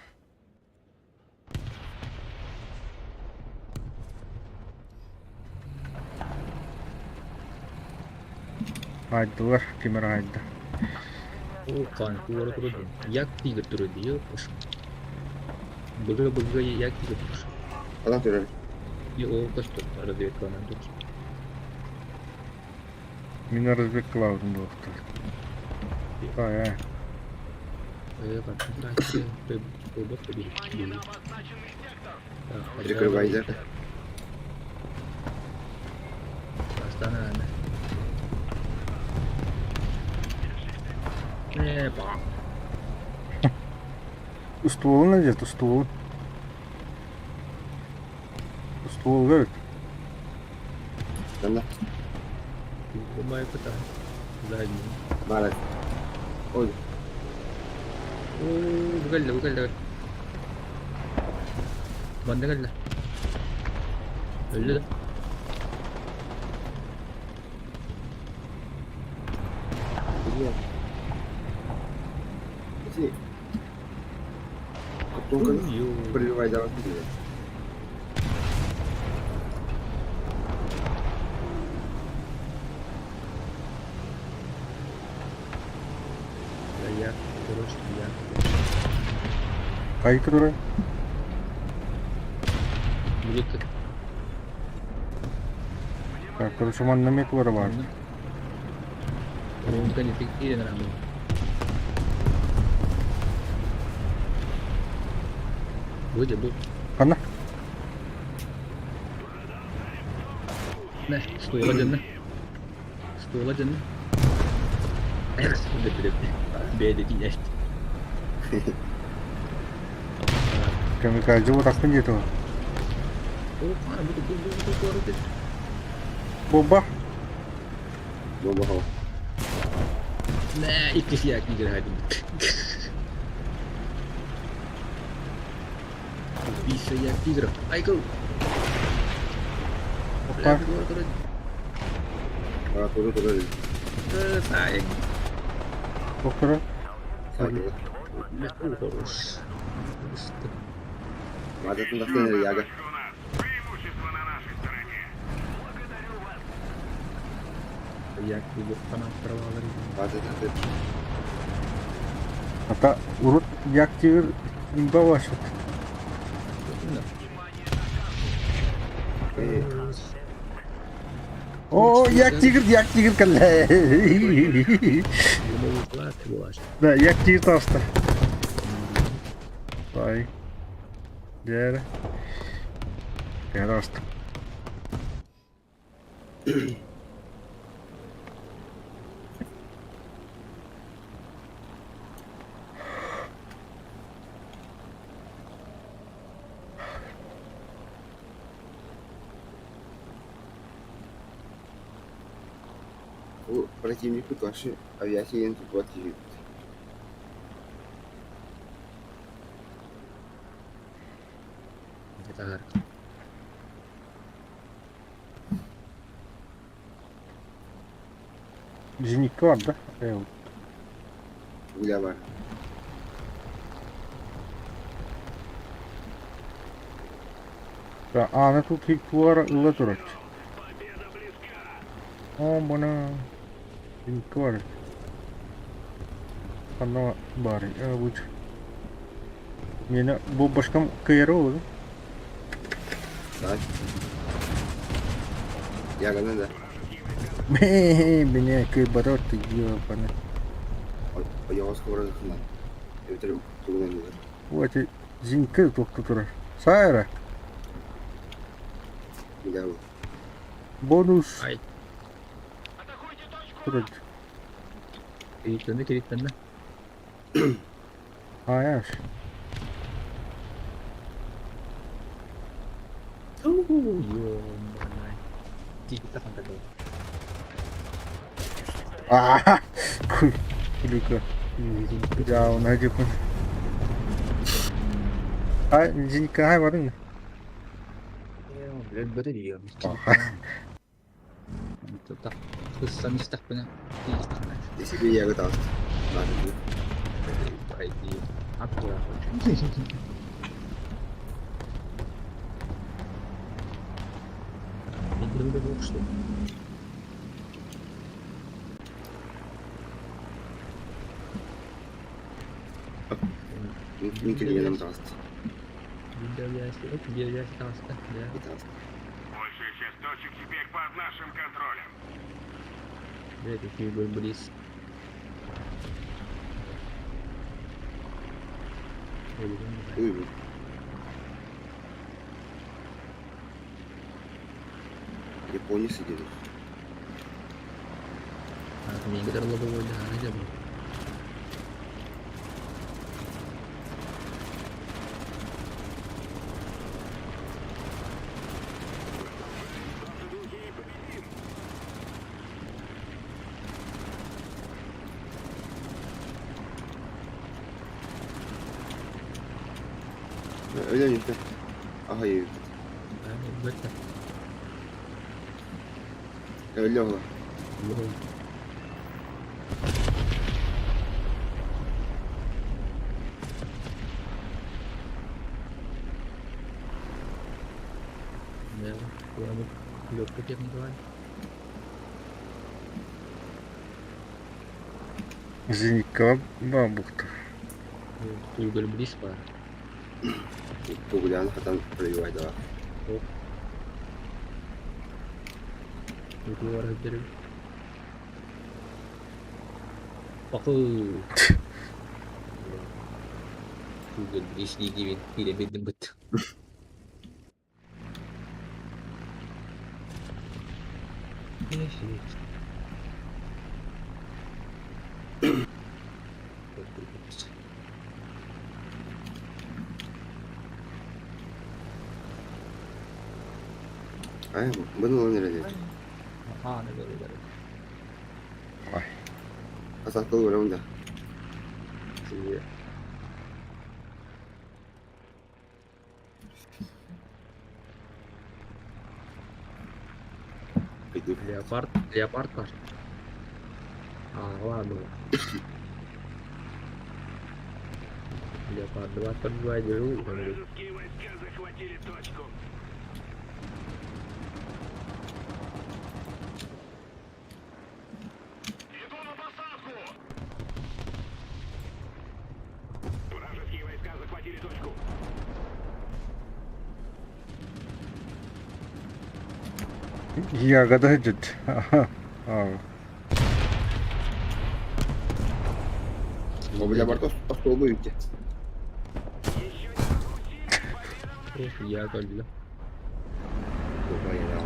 Хаайдылар, ким эрэ хаайда. О, туора турар. Як тигр турар дии, Быга быга як тигр турар. Ана турар. И ол көстөр разведканан тур. Мин разведкалаабытым буолуохтаах. Ай, Прикрывай, да? Останавливаем. Не, па. Устуолун илдьэ устуолун. Устуолга эбит. Ханна? Майката. Задний. Баар. Ой, Оо, бу кэллэ, бу кэллэ. Манна кэллэ. Өллө да. Нет. Иди. Картонка Ё. проливай давай. Як, короче, як. Хайка турар? Будет Так, короче, манна эмиэ туора баар. Ханна? Камикадзе буотахпын диэтэ Буолба. Буолба хоро. Опа. А, туру турар. Доктора. Саакыла. Маататын тахсан эрэ Яга. Точка у нас. Преимущество на нашей стороне. Маататын Ата урут Як тигр имба вашит. Э, О, Як тигр кэллэ. Да, Як тигр таҕыста. Бай. Дьэ. Дьэ таҕыста. Бу противникпыт вообще авиация диэн туппат киһи эбит. Зенитка бар да? Э, вот. Уля бар. Да, аны тут туара ыла турар. О, бана. Зенитка бар. Ханна бар. Э, бу. Мени бу башкам кыйара ол. Да. Яганы да. Меня кыйбарот ты ёбана. Ойоҕос кобуратынан. Эбэтэр тугунан ылар. Вот зенитка тохто турар. Сайра. Уля бу. Бонус. Ай. Турар. Кириттэннэ, кириттэннэ. Аяш. Ё-моё. А, Күлүкө. Я оны А, зенитка хай барын. Блядь, батарея. Десиби яга таҕыста. Маататын. Мин кэлиҥҥинэн таҕыста. Таҕыста. Большая часть точек теперь под нашим контролем. Уй бу. Япония сидели. Öyle mi? Aha iyi. Öyle ola. Зениккаҕа баабыктар. Тугар билис баар. Тугулян хатан проливайдала. Тугар сылдьар Бакы. Тугар билис дии диибин киирэн биэрдим быт. Ай, быны ылан эрэлэр. Ааны көрүлэр. Асакыл көрөм да. Леопард, леопард бар. А, ладно. Леопард 2 под держу. Вражеские войска захватили точку. Иду на посадку! Вражеские войска захватили точку. Ягода сылдьыт. О, бля, барто остолбу үтте. Еще не разгрузили! Победа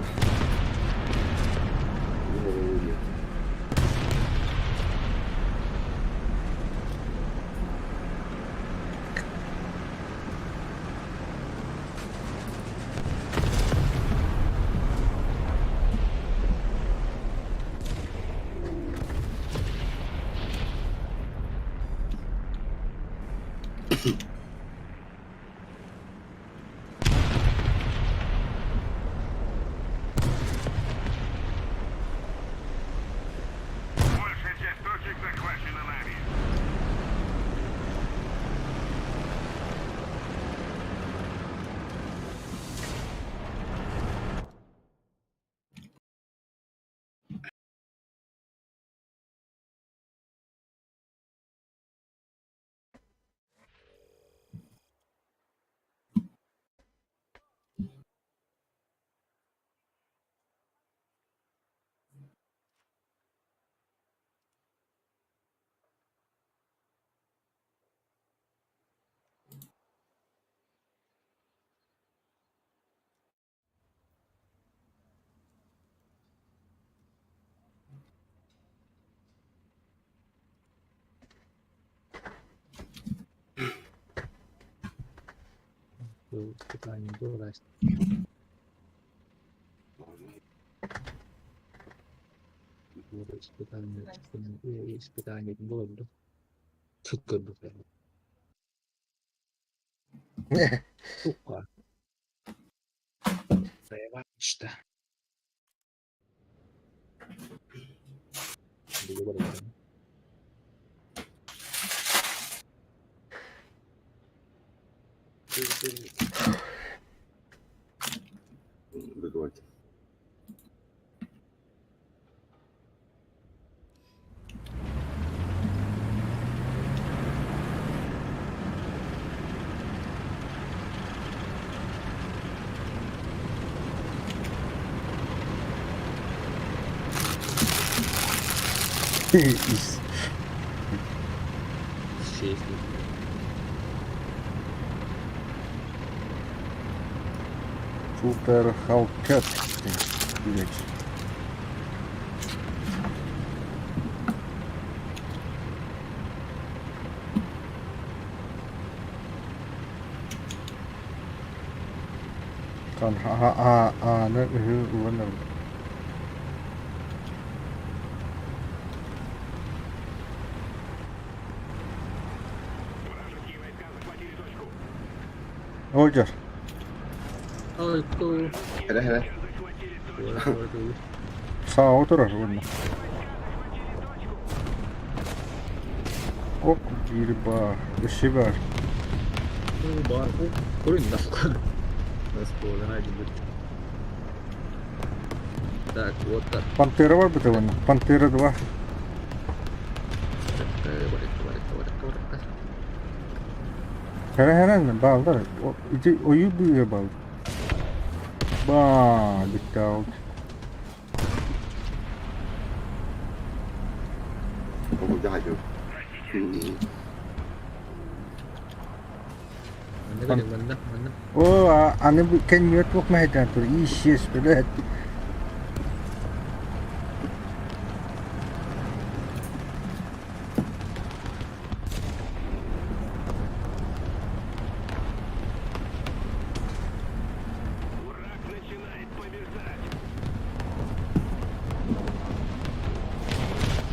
Я көрдүм. Большая часть точек захвачена нами. Испытание было. Испытание, испытание было. Сука, Сука. Реванш-то. Выговорить. Ис. Super Hellcat. Билет. Там а а а на уонна. Вражеские войска захватили точку. Олдьор. Ой, ку. Хара хара. Захватили точку. Саа отырар уонна. Ок биир баар, өссө баар. Бар. Көрүн насколько. Насколько Так, вот так. Пантера бар бит уонна. Пантера 2. Хэрэ-хэрэн бааллар. Ити ойуу быыһа баал. Баа, бүттэ Оо, аны бу кэннигэр туох мэһэйдээн турар? Исчез, блядь.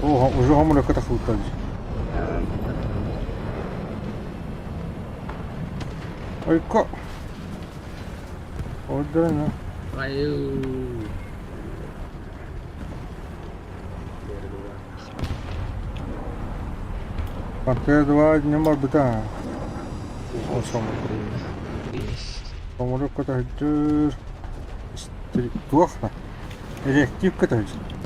Оо, уже хомура тахсыбыттар дии. Ойко. Ордорно. Пантера два дня барбыта. Хомура көтөһүдүр. Туох да. Реактив көтөһүдүр.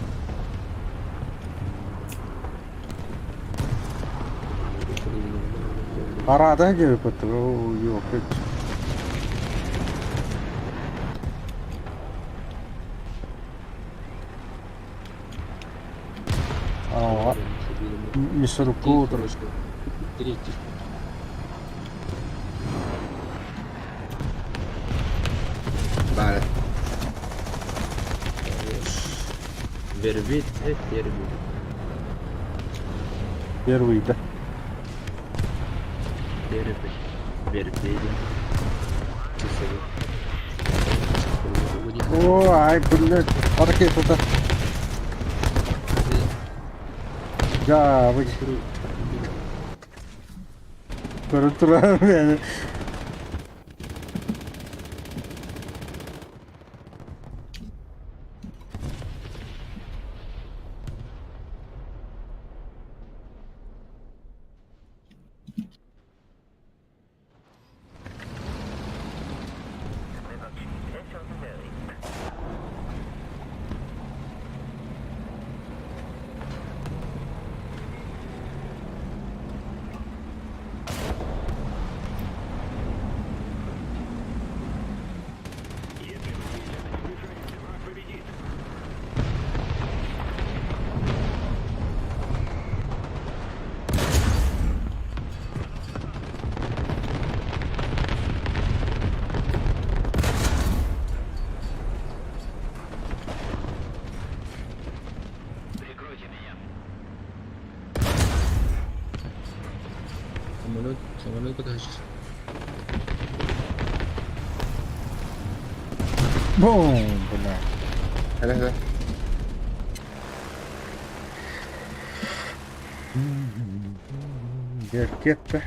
Парада диэбиппит оо ёпт. Аа, мясорубку Баар. Вербит, первый. Первый, да. Первый. Вербит. О, ай, блядь, ракета-то. Да, вы... Көрөн туран Самолет, самолет подожди. Бум, бля. Хара хара. Ракета.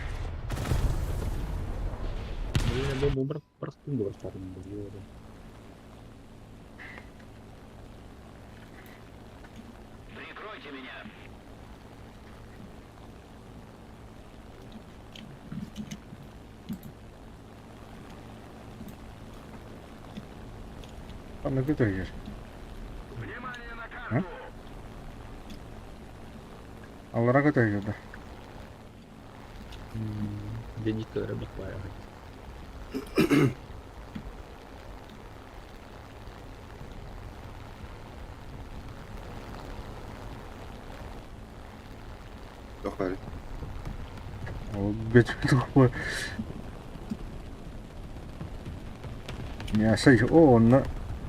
Прикройте меня. Ханна көтөргөр. Внимание на карту. Аллара көтөргөр да. Денис буквально. Туох баар. Ол бет туох Мясо о онно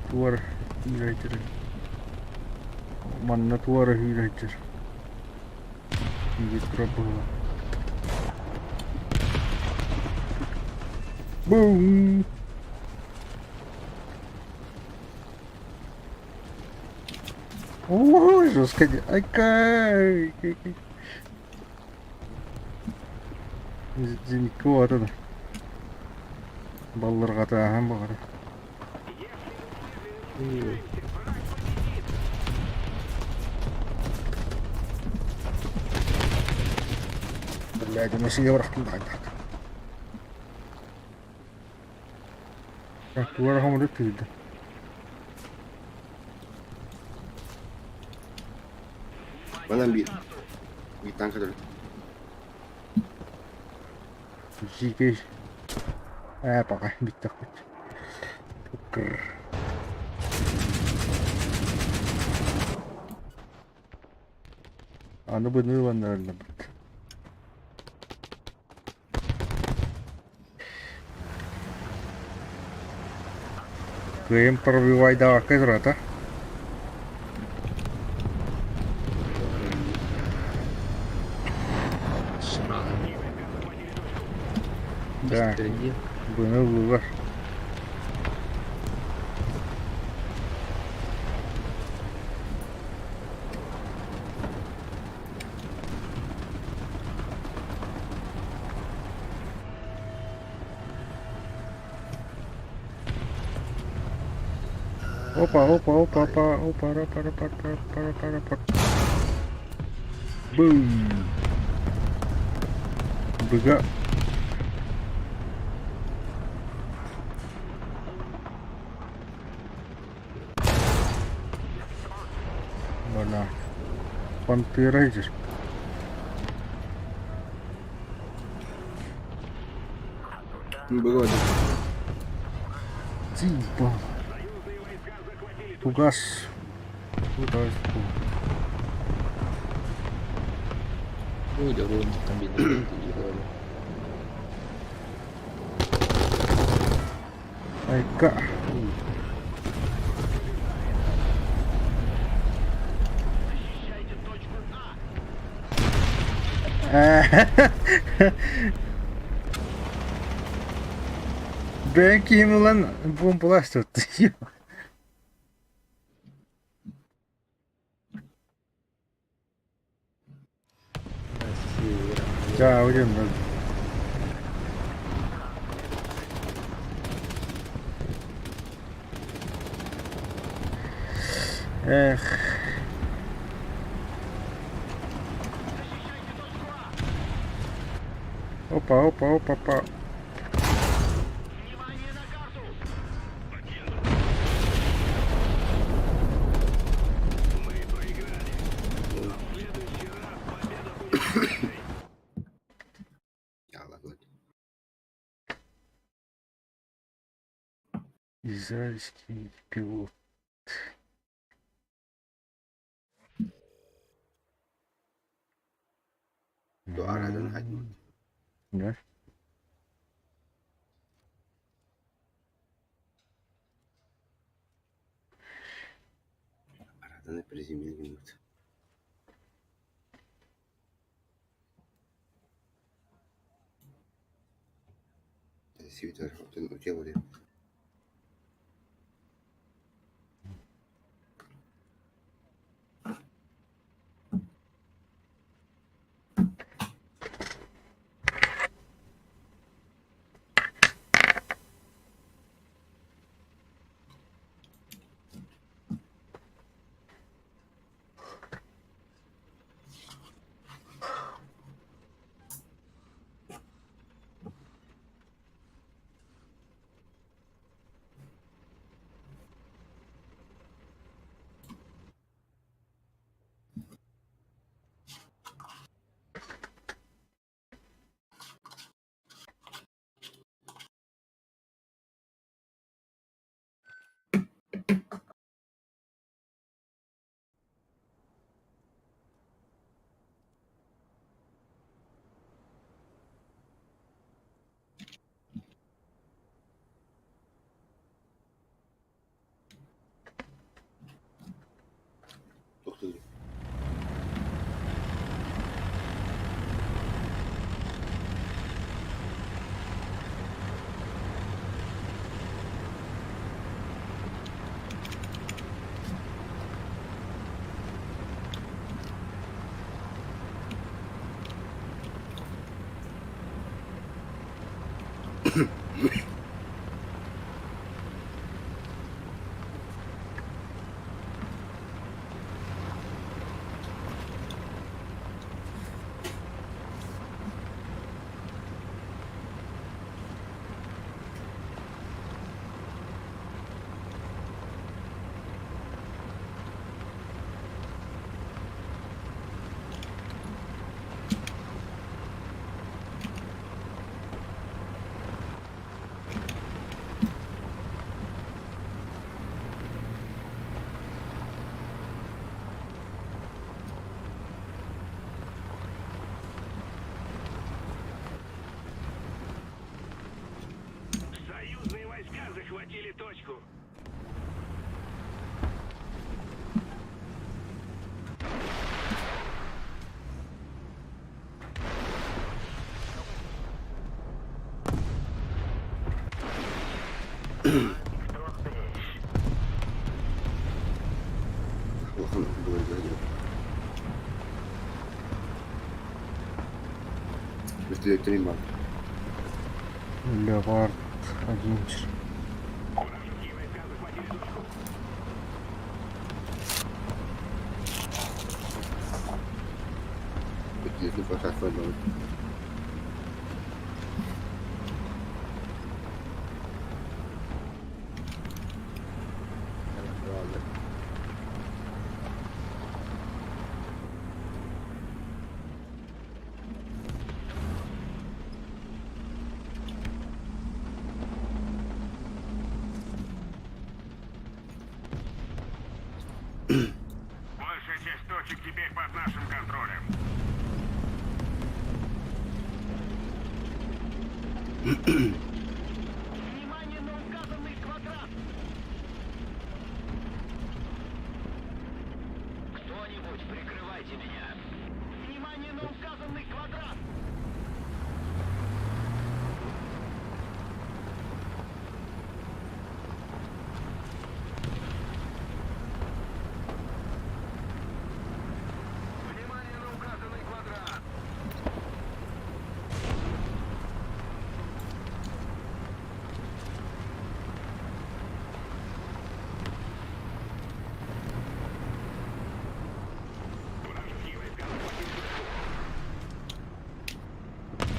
туар хиирайтер. Манна туара хиирайтер. Иги пробовала. Бум! Ой, жестко. Ай, кай. Зенитка атады. Балларга таахан бағары. Блядь, машина бырахтым да так. Так, туара хамыр түйді. Манан биир. Биир танка турар. Дьиикэй. Ээ, пока бүттэхпит. Кыр. Аны быны ыланнарыллыбыт. Кыайан пробивайдаабакка турата. Так, быны ыллылар. Опа, опа, опа, опа, опа, опа, опа, опа, опа, опа, опа. Бум. Быга. Бана. Пантера идешь. Быга. Типа. Тугас. Тугас. Ой, дорогу комбинировали. Айка. Бэйэҥ киһим ылан буомпулаас турда. Чао диэн барда. Эх. Опа, опа, опа, опа. Израильский пилот. Да? Улахан былыргы дьон. Вертолеттэрин баар. Леопард один. Вертолетный площадка буолбут. Большая часть точек теперь под нашим контролем.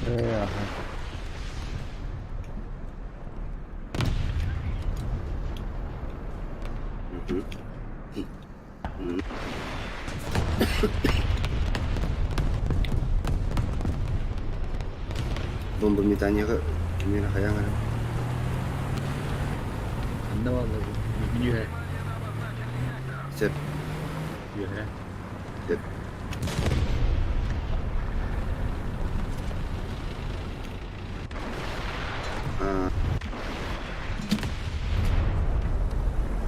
Ээ, аха. Бомбометаниеҕа кими эрэ хайаан эрэ Ханна бааллар бу? Үөһэ. Сөп. Үөһэ. Сөп. Аа.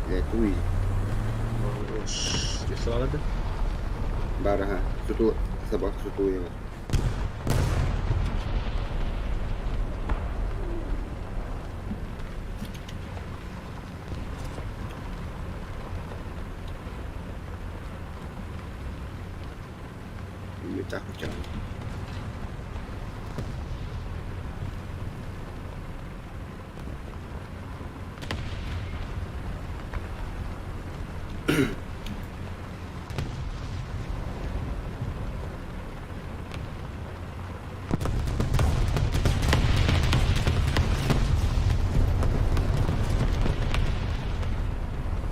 Блядь, уй. Саҕалады. Баар аха. Сутул собака сутулуйа. Так хотя бы.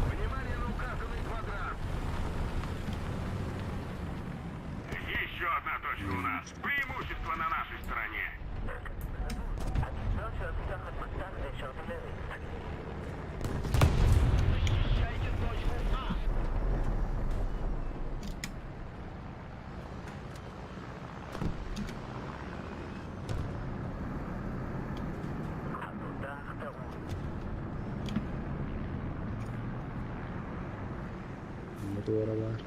Внимание на указанный квадрат! Еще одна точка у нас. Преимущество на нашей стороне. Мотора баар.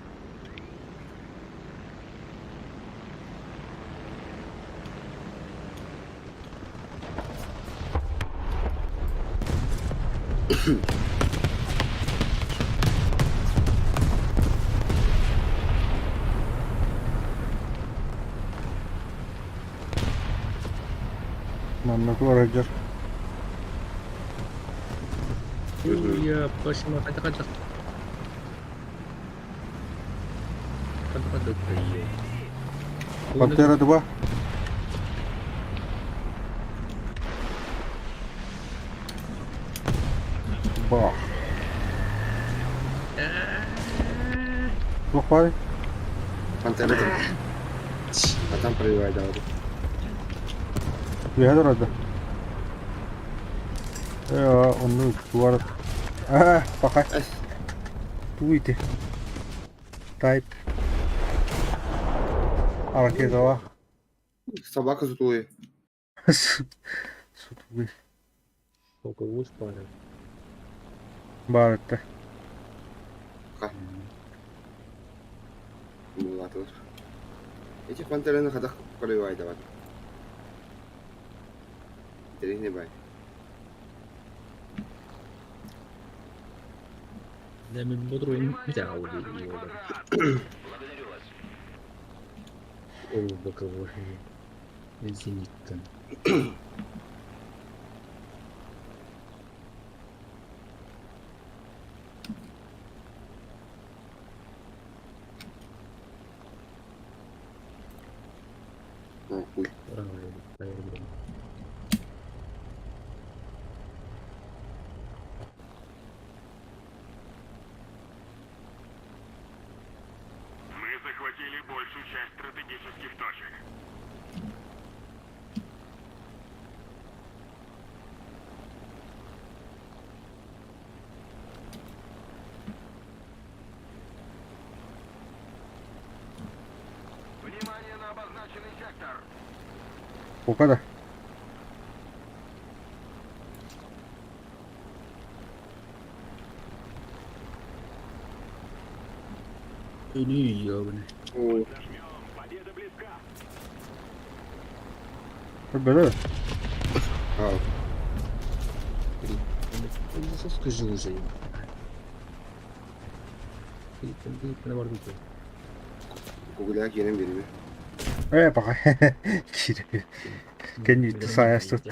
Манна туора дьар. Уя, пошла, қайда қайда. Қайда қайда қайда. Пантера 2. Бах. Туох баарый? Пантера А там проливай давай. Үөһэ турар Ээ, онну туора. Аа, пока. Тугуй ити? Type. Ракетала. Собака сутулый. Сутугуй. Сколько пара. Баар этэ. Булатылар. Эти пантераны хадах проливай давай. Интересный бай. Полубоковой зенитка. О, хуй. Мы захватили большую часть стратегических точек. Внимание на обозначенный сектор! Пока да. О, Победа близка! Бля. а, Скажи уже. Гугля киирэн биэримэ. Ээ, пока. Киирэ. Кэнниттэн сайаас тут.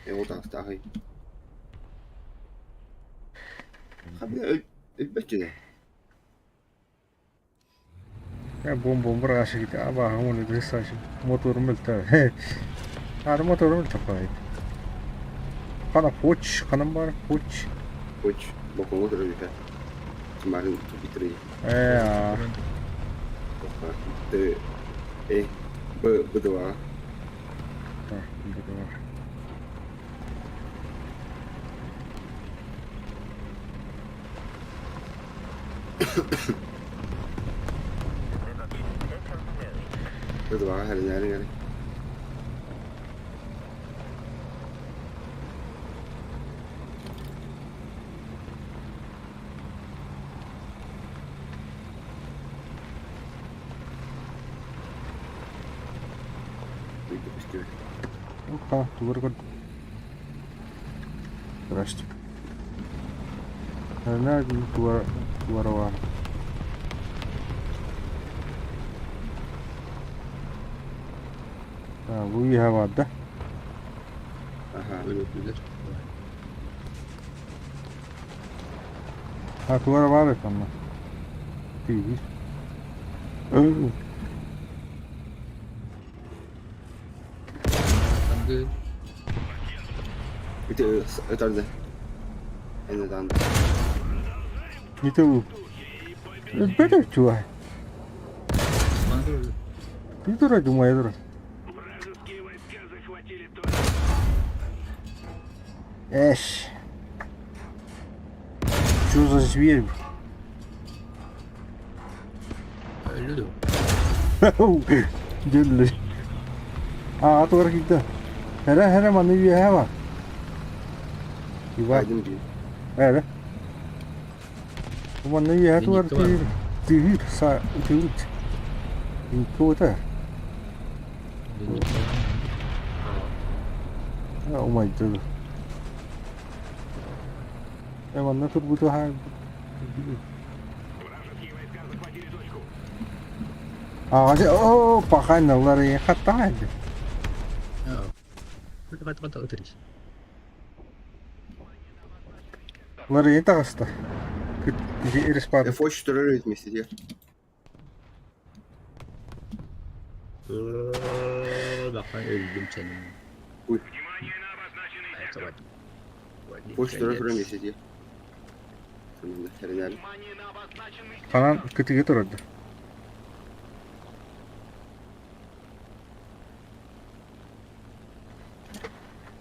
Ээ, ол таастаахый. Хабы өлбөт дьэ. Бомба бырашык абааһы уонна дресажы моторум мөлтөө. Ары моторум мөлтөх Хана поч, ханан бар поч. Поч, бокоҥҥо турар үһэ. Марын тупитрый. Ээ, аа. Т, Э, Б, Б2. Так, Б2. Б2 хэрнээрин эрэ. Опа, тугар Здрасте. Она тугар тугарова. А, вы да? Аха. А тугарова там. Ты. Это это Это Не то. Бетер чуа. Ты дура, думаю, дура. Вражеские войска захватили точку. Эш. Что за зверь? Люду. Дөллө. А, тугар китте. Хәрә, хәрә, маны үйә бар. Ива. Один би. Әре. Маны үйә тугар Зенитка бар. түйір, са, түйір. Инкота. Oh my god. Э, манна турбуту ха. Вражеские войска захватили точку. А, о, пахайналар хатта. Лар таҕыста. Респад. F3 турар вместе. Бахан өлдüm senin. Внимание на обозначенный сектор. F3 турар вместе. Хэрнээр. Внимание на обозначенный Ханан кытыгы турады.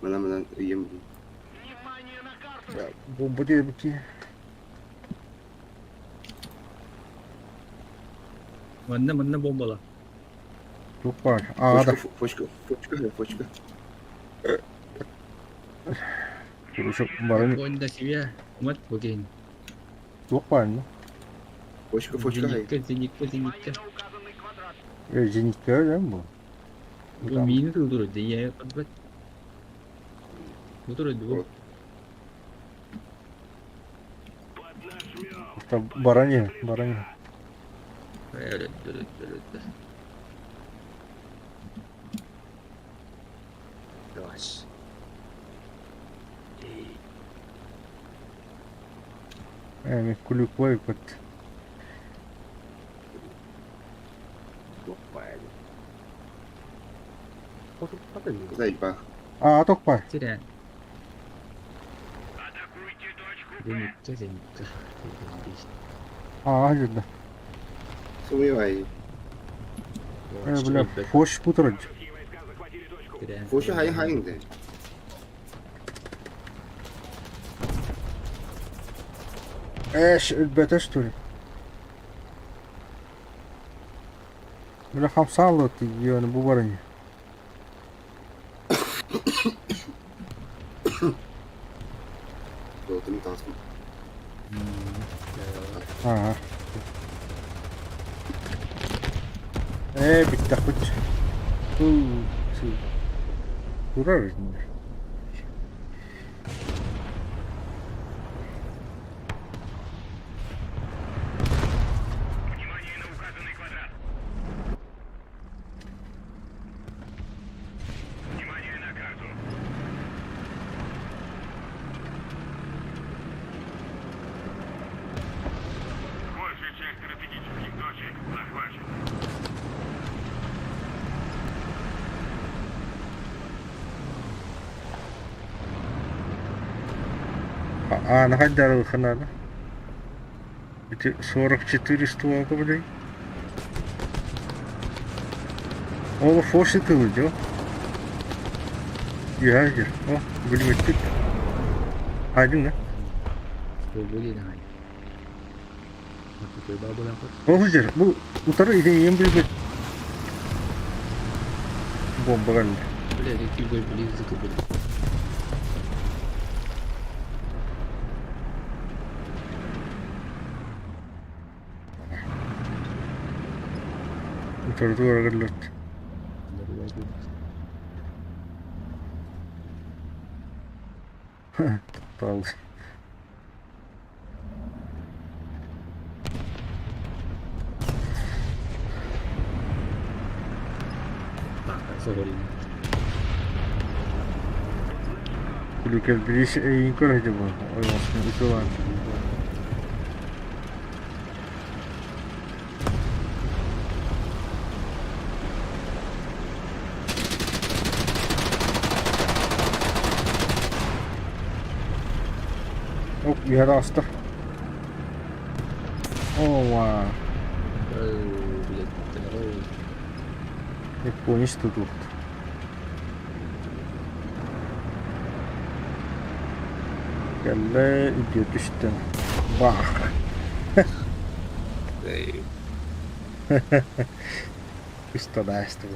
Мана мана үйем. Внимание на карту! Бомба диэбити. Манна манна бомбала. Тух бар. А, да. Фочка, фочка, фочка. Хорошо, барын Онда себе умат богин. тух бар, ну. Фочка, фочка. Зенитка, зенитка, зенитка. На указанный квадрат. Э, зенитка, да, бу. Бу мини тудуру дия подбат. Мотор өлдү бу. Баран иһэр, баран иһэр. Өлөттө, өлөттө, өлөттө. Yavaş. Эми күлүк быт. Заебах. А, токпай. Сирен. Зенитка, зенитка. А, жерде. Сомневаюсь. Э, бля, фош путырыч. Фоши хай хайынды. Эш, өлбөтө что ли? Бля, хамсаалы тиийэн бу баран. Золотым таском. Ага. Ээ, бүттэхпит. Турар Внимание на указанный квадрат. Внимание на карту. Большая часть стратегических точек захвачена. А, на хайдар надо. Эти 44 стволка, блядь. Ол фоши ты уйдё. Я же. О, блин, тут. Один, да? Ол жер, бұл утары иден ең білбет. Бомба geldi. Бля, какие бой близко были. Утары туара келді. Пал. Күлүкел бирис эйин көрөйдү бу. Ой, утулан. Оп, yere astı. Ова, Японец тут. Кэллэ үтүө түстэн. Бах. Ыстадаасты.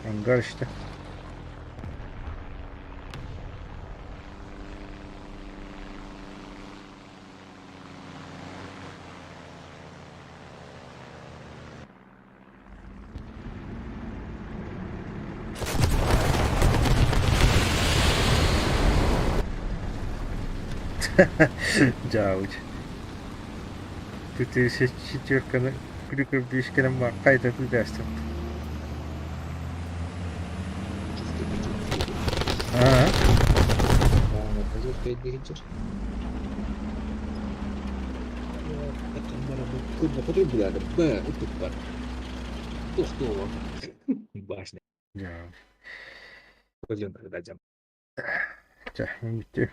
Ангар işte. Жауч. Тут четверка күлүкөр бишкенен бар кайда күлгәстен. Аа. Башня. Жау. Пойдем тогда, Дям. Ча, бүтү.